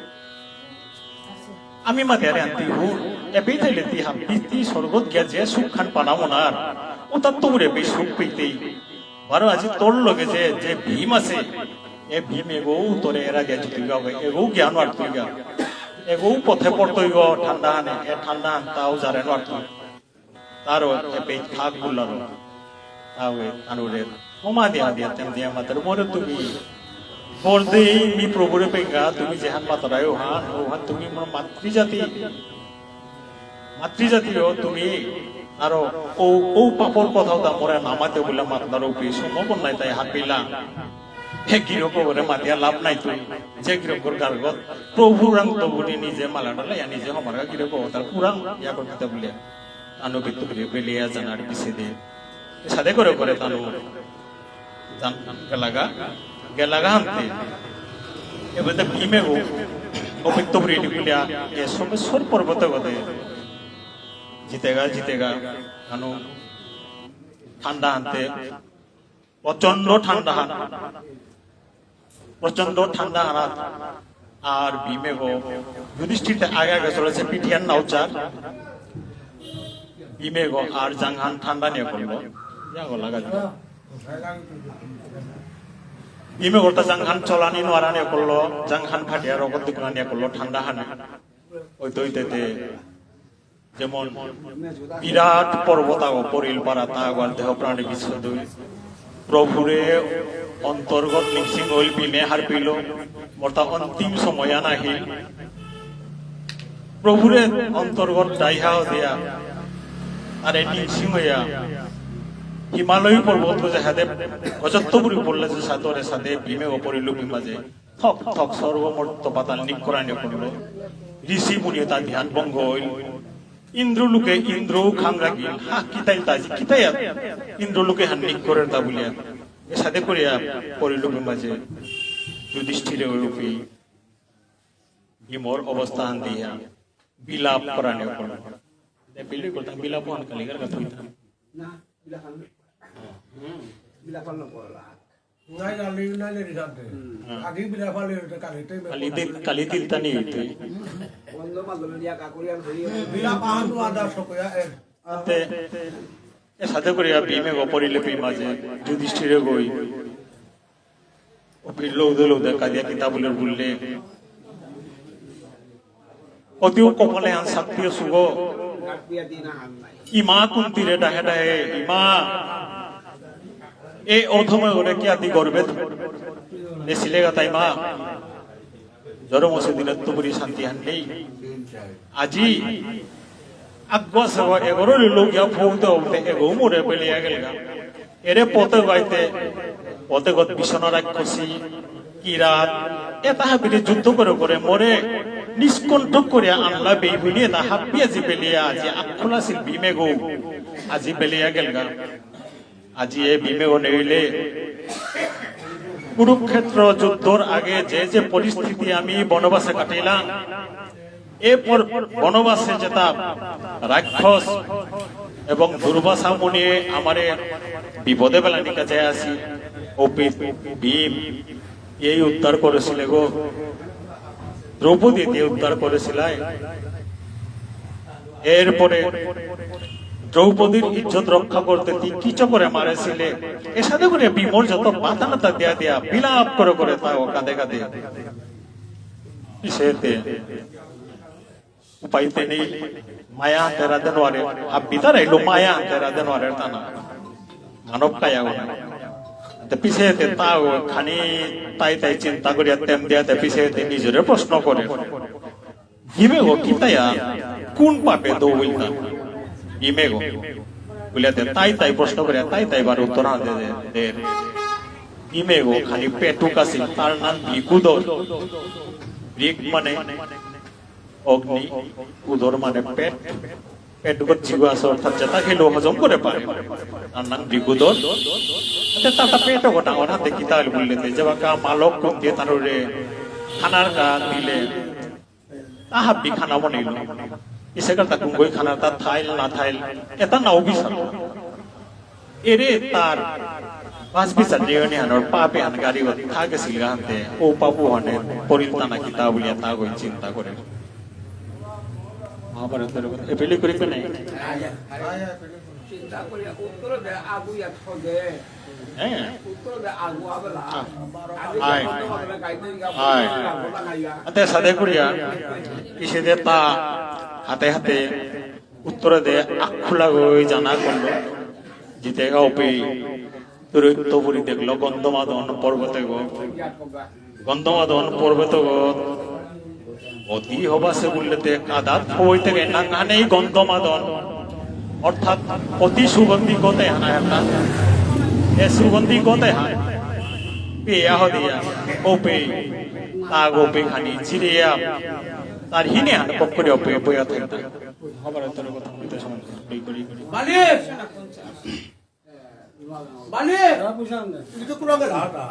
আমি মাতে আরে আন্তি হুন। এ বেইতাইলে তি হাম বিতি স্বর্গত গিয়া যে সুখ খান পানা মনার। ও তার তো উড়ে বেই সুখ পেইতেই। বারো আজি তোর লগে যে, যে ভীম আছে। এ ভীম এগো তোরে এরা গিয়া জিতুইগা, এগো জ্ঞান আর তুইগা। এগো পথে পড়তইগো ঠান্ডা হানে, এ ঠান্ডা হান তাও জারে নোয়ার তুই। তারও এপেই থাক বুলারো। তাওয়ে তানুরে ক্ষমা দিয়া দিয়া তেম দিয়া মাতার মোরে তুমি। বর দেই মি প্রভুরে পেঙ্গা, তুমি যেহান মাতারাই ওহান, ওহান তুমি মোর মাতৃজাতি। মাতৃজাতি ও তুমি। আরো ও, ও পাপর কথাও তা মোরে না মাতে বুলে মাতলার উপি সমগুণ নাই তাই হাপিলা। হে গিরক ওরে মাতিয়া লাভ নাই তুই। যে গিরকর গার্গত প্রভুরাং তবুনি নিজে মালা ডালে, নিজে হমারগা গিরক ও তার পুরাং ইয়া করতে বুলে। আনো বিত্ত করে বেলিয়া জানার পিছে দে। সাদে করে করে তানু জান গেলাগা, গেলাগা হানতে। এবারে ভীমে গো, অপিত্ত পুরি নিকুলিয়া, এ সোমেশ্বর পর্বত গদে। জিতেগা, জিতেগা, তানু ঠান্ডা হানতে। প্রচণ্ড ঠান্ডা হান। প্রচণ্ড ঠান্ডা হানাত আর ভীমে গো যুধিষ্ঠির আগে আগে চলেছে পিঠিয়ান নাউচার। ভীমে গো আর জাংহান ঠান্ডা নিয়ে করলো। যা গো লাগা যা। ভীমে গোটা জাংহান চলানি নোয়ারা নিয়ে করলো, জাংহান ফাটিয়া রকত দিকুনা নিয়ে করলো ঠান্ডা হানে। ওই তো ওই তেতে যেমন বিরাট পর্বত আগো পরিল পারা তা আগো আর দেহ প্রাণে বিচ্ছেদ হইল। প্রভুরে অন্তর্গত নিংসিং হইল ভীমে হারপিল। মোরতা অন্তিম সময় আন আহিল। প্রভুরে অন্তর্গত দাইহা দিয়া আরে নিংসিং হইয়া হিমালয় পর্বত যে হাতে গজত্বপুরী পড়লে যে সাদরে সাদে ভীমে ওপরে লুপি মাঝে থক থক স্বর্গ মর্ত পাতাল নিকরানি করল। ঋষি মুনি তা ধ্যান ভঙ্গ হইল। ইন্দ্রলোকে ইন্দ্র খাম রাখিল। হা, কিতাইল তাজি, কিতাই আর ইন্দ্রলোকে হান নিকরের তা বুলিয়া। এসাদে করিয়া পরিলোকে মাঝে যুধিষ্ঠিরে ওরূপী ভীমর অবস্থান দিয়া বিলাপ করানি করল। এ বিলি করতাম, বিলাপ হন কালিগার কথা হইতাম। না, বিলাপ হন। হুম। বিলাপ হন করলা। নাই, কালি নাই, নেই, জানতে। হুম। আজি বিলা ফালে হইতে কালি তো কালি দিন, কালি দিন তা নেই হইতে। বন্ধ মাধ্যমে দিয়া কাকুরিয়ান হইয়া। বিলা পাহান তো আদা সকয়া এর। আতে, এসাদে করিয়া ভীমে গো পরিলোকে মাঝে, যুধিষ্ঠিরে গই। ও ভীর লৌদে লৌদে কাদিয়া কিতা বুলে বুললে। অতিও কপালে আন শাক্তি সুগ। ইমা কুন্তিরে ডাহে ডাহে, ইমা। এ অধমে ওরে কি আদি গর্বে এসিলে গাতাই মা। জরম অসে দিনে তুবুরি শান্তি হান নেই। আজি আগুয়া সেবা এগোরো লোক ইয়া ফৌতে হতে এগো মোরে পেলিয়া গেলগা। এরে পথে গাইতে, পথে গত ভীষণ রাক্ষসী, কিরাত, এতা হাবিরে যুদ্ধ করে করে মোরে নিষ্কণ্ঠক করে আনলা বেইবুনি এতা হাবিয়া জি পেলিয়া আজি আখুলা শিল্পী মেঘ আজি পেলিয়া গেলগা। আজি এ ভীমে নেইলে কুরুক্ষেত্র যুদ্ধর আগে যে যে পরিস্থিতি আমি বনবাসে কাটাইলাম, এ পর-, বনবাসে যেতা রাক্ষস এবং দুর্বাসা মুনিয়ে আমারে বিপদে বেলানিকা যায় আসি, অপিত ভীম এই উদ্ধার করেছিলে গো, দ্রৌপদী দিয়ে উদ্ধার করেছিলাই। এরপরে দ্রৌপদীর ইজ্জত রক্ষা করতে তি কিচো করে মারেছিলে। এসাদে করে ভীমর যত মাথা নাতা দিয়া দিয়া বিলাপ করে করে তাও কাঁদে কাঁদে। পিছেতে উপায়তে নেই, মায়া আন্তেরা দেনোয়ারে, হাব্বিতারা এলো মায়া আন্তেরা দেনোয়ারে তানা। মানব কায়া গো না। তে পিছেতে তাও খানি তাই তাই চিন্তা করিয়া তেম দিয়া তে পিছেতে নিজরে প্রশ্ন করে। ভীমে গো কিতায়া কোন পাপে দৌড়িল না? ভীমে গো। বুলিয়াতে তাই তাই প্রশ্ন করে, তাই তাই বার উত্তর না দে, দে, দে। ভীমে গো খালি পেটুক আছিল, তার নাম ভৃগুদর। ভৃগ মানে অগ্নি, উদর মানে পেট। পেটুকত জিগু আছে, অর্থাৎ যেটা খেলেও হজম করে পারে। তার নাম ভৃগুদর। আচ্ছা, তার পেটও গোটা, ওর হাতে কিতা হইল বুললে, যে বাকা মালক কোন দিয়ে তার ওরে খানার কা দিলে, তা হাব্বি খানা বনাইল। ইসে কার তা কুঙ্গই খানা তা থাইল না থাইল, এটা নাও বিচার। এরে তার পাঁচ বিচার নিয়ে নিয়ে আনোর পাপে আন গাড়ি থাকে সিলগা হাতে, ও পাপু হনে পরিল তানা কিতা বুলিয়া তা গই চিন্তা করে। মহাভারতের কথা, এ পেলে করি পেনে। চিন্তা করে উত্তর দে, আগুয়া থদে। হ্যাঁ। উত্তর দে, আগুয়া বেলা। আয়। আয়। আতে সাদে করিয়া, পিছে দে তা হাতে হাতে উত্তর দে, আখুলা গই জানা করলো। জিতে গাও পে, তুরুত্ত পুরি দেখলো, গন্ধমাদন পর্বতে গো। গন্ধমাদন পর্বত গো। অতি হবাসে বুললেতে কাদাত হইতে গে নাঙহানেই গন্ধমাদন। অর্থাৎ অতি সুগন্ধি গতে হানা হাতা। এ সুগন্ধি গতে হান। পেয়া হদিয়া, ও পে, তা গো পে খানি চিরিয়া। তার হিনে হান পক্করে অপে অপে থাকতে। হবার তোর কথা হইতে সময় করি করি। মালিক! বালি! এটা কুলাঙ্গে লাটা।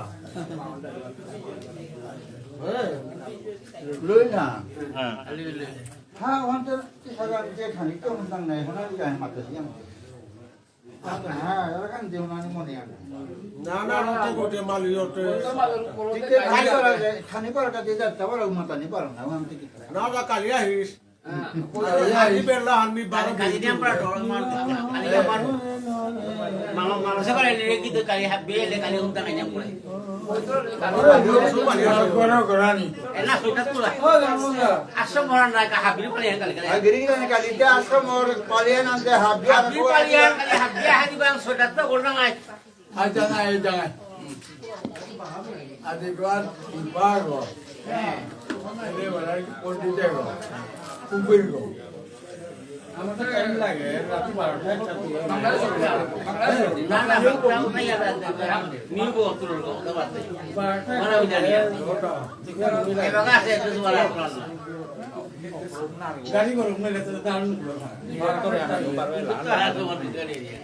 লই না। হ্যাঁ। হ্যাঁ, ওখান থেকে সারা যে খানিকটা অনুষ্ঠান নেই, ওখানে আমি যাই মাত্র সিয়াম। হ্যাঁ, এরকম যে ওনার মনে হয়। না, না, না, তো গোটে মালি ওটে। ঠিক আছে, খানি করা যায়, খানি করা যায়, যাতে বড় মাথা নেই, পারো না, ওখান থেকে। না, না, কালি আহিস। কালি আহিস। কালি বেলা আমি বারো কালি দিন পর ডর মার, কালি আমার মামা, মামা সে করে লেগে কিন্তু কালি হাবি এলে কালি উঠা নাই জাম করে। এনা সুটা তুলা। আসো মরান রায় কা হাবি পালিয়ান কালি কালি। গিরি গিরি কালি তে আসো মর পালিয়ান আনতে হাবি আর হাবি পালিয়ান কালি হাবি হাবি বাং সুটা তো গোল নাই। আচ্ছা না, এই জায়গায়। আদিগর উপাগ। এলে বলাই পণ্ডিত গো। কুকুর গো। আমার তো টাইম লাগে, রাত বারোটা, একটা দিয়ে। না, না, না, না, নিউ বোতল গো, ওটা বাদ দে। বারোটা, ওটা বাদ দে। ওটা। এবার আছে, একটু তোমার আর plan না। গাড়ি গরম হইলে তো দারুণ হলো। বারো করে আনা, বারো করে আনা। আর তোমার গাড়ি নিয়ে।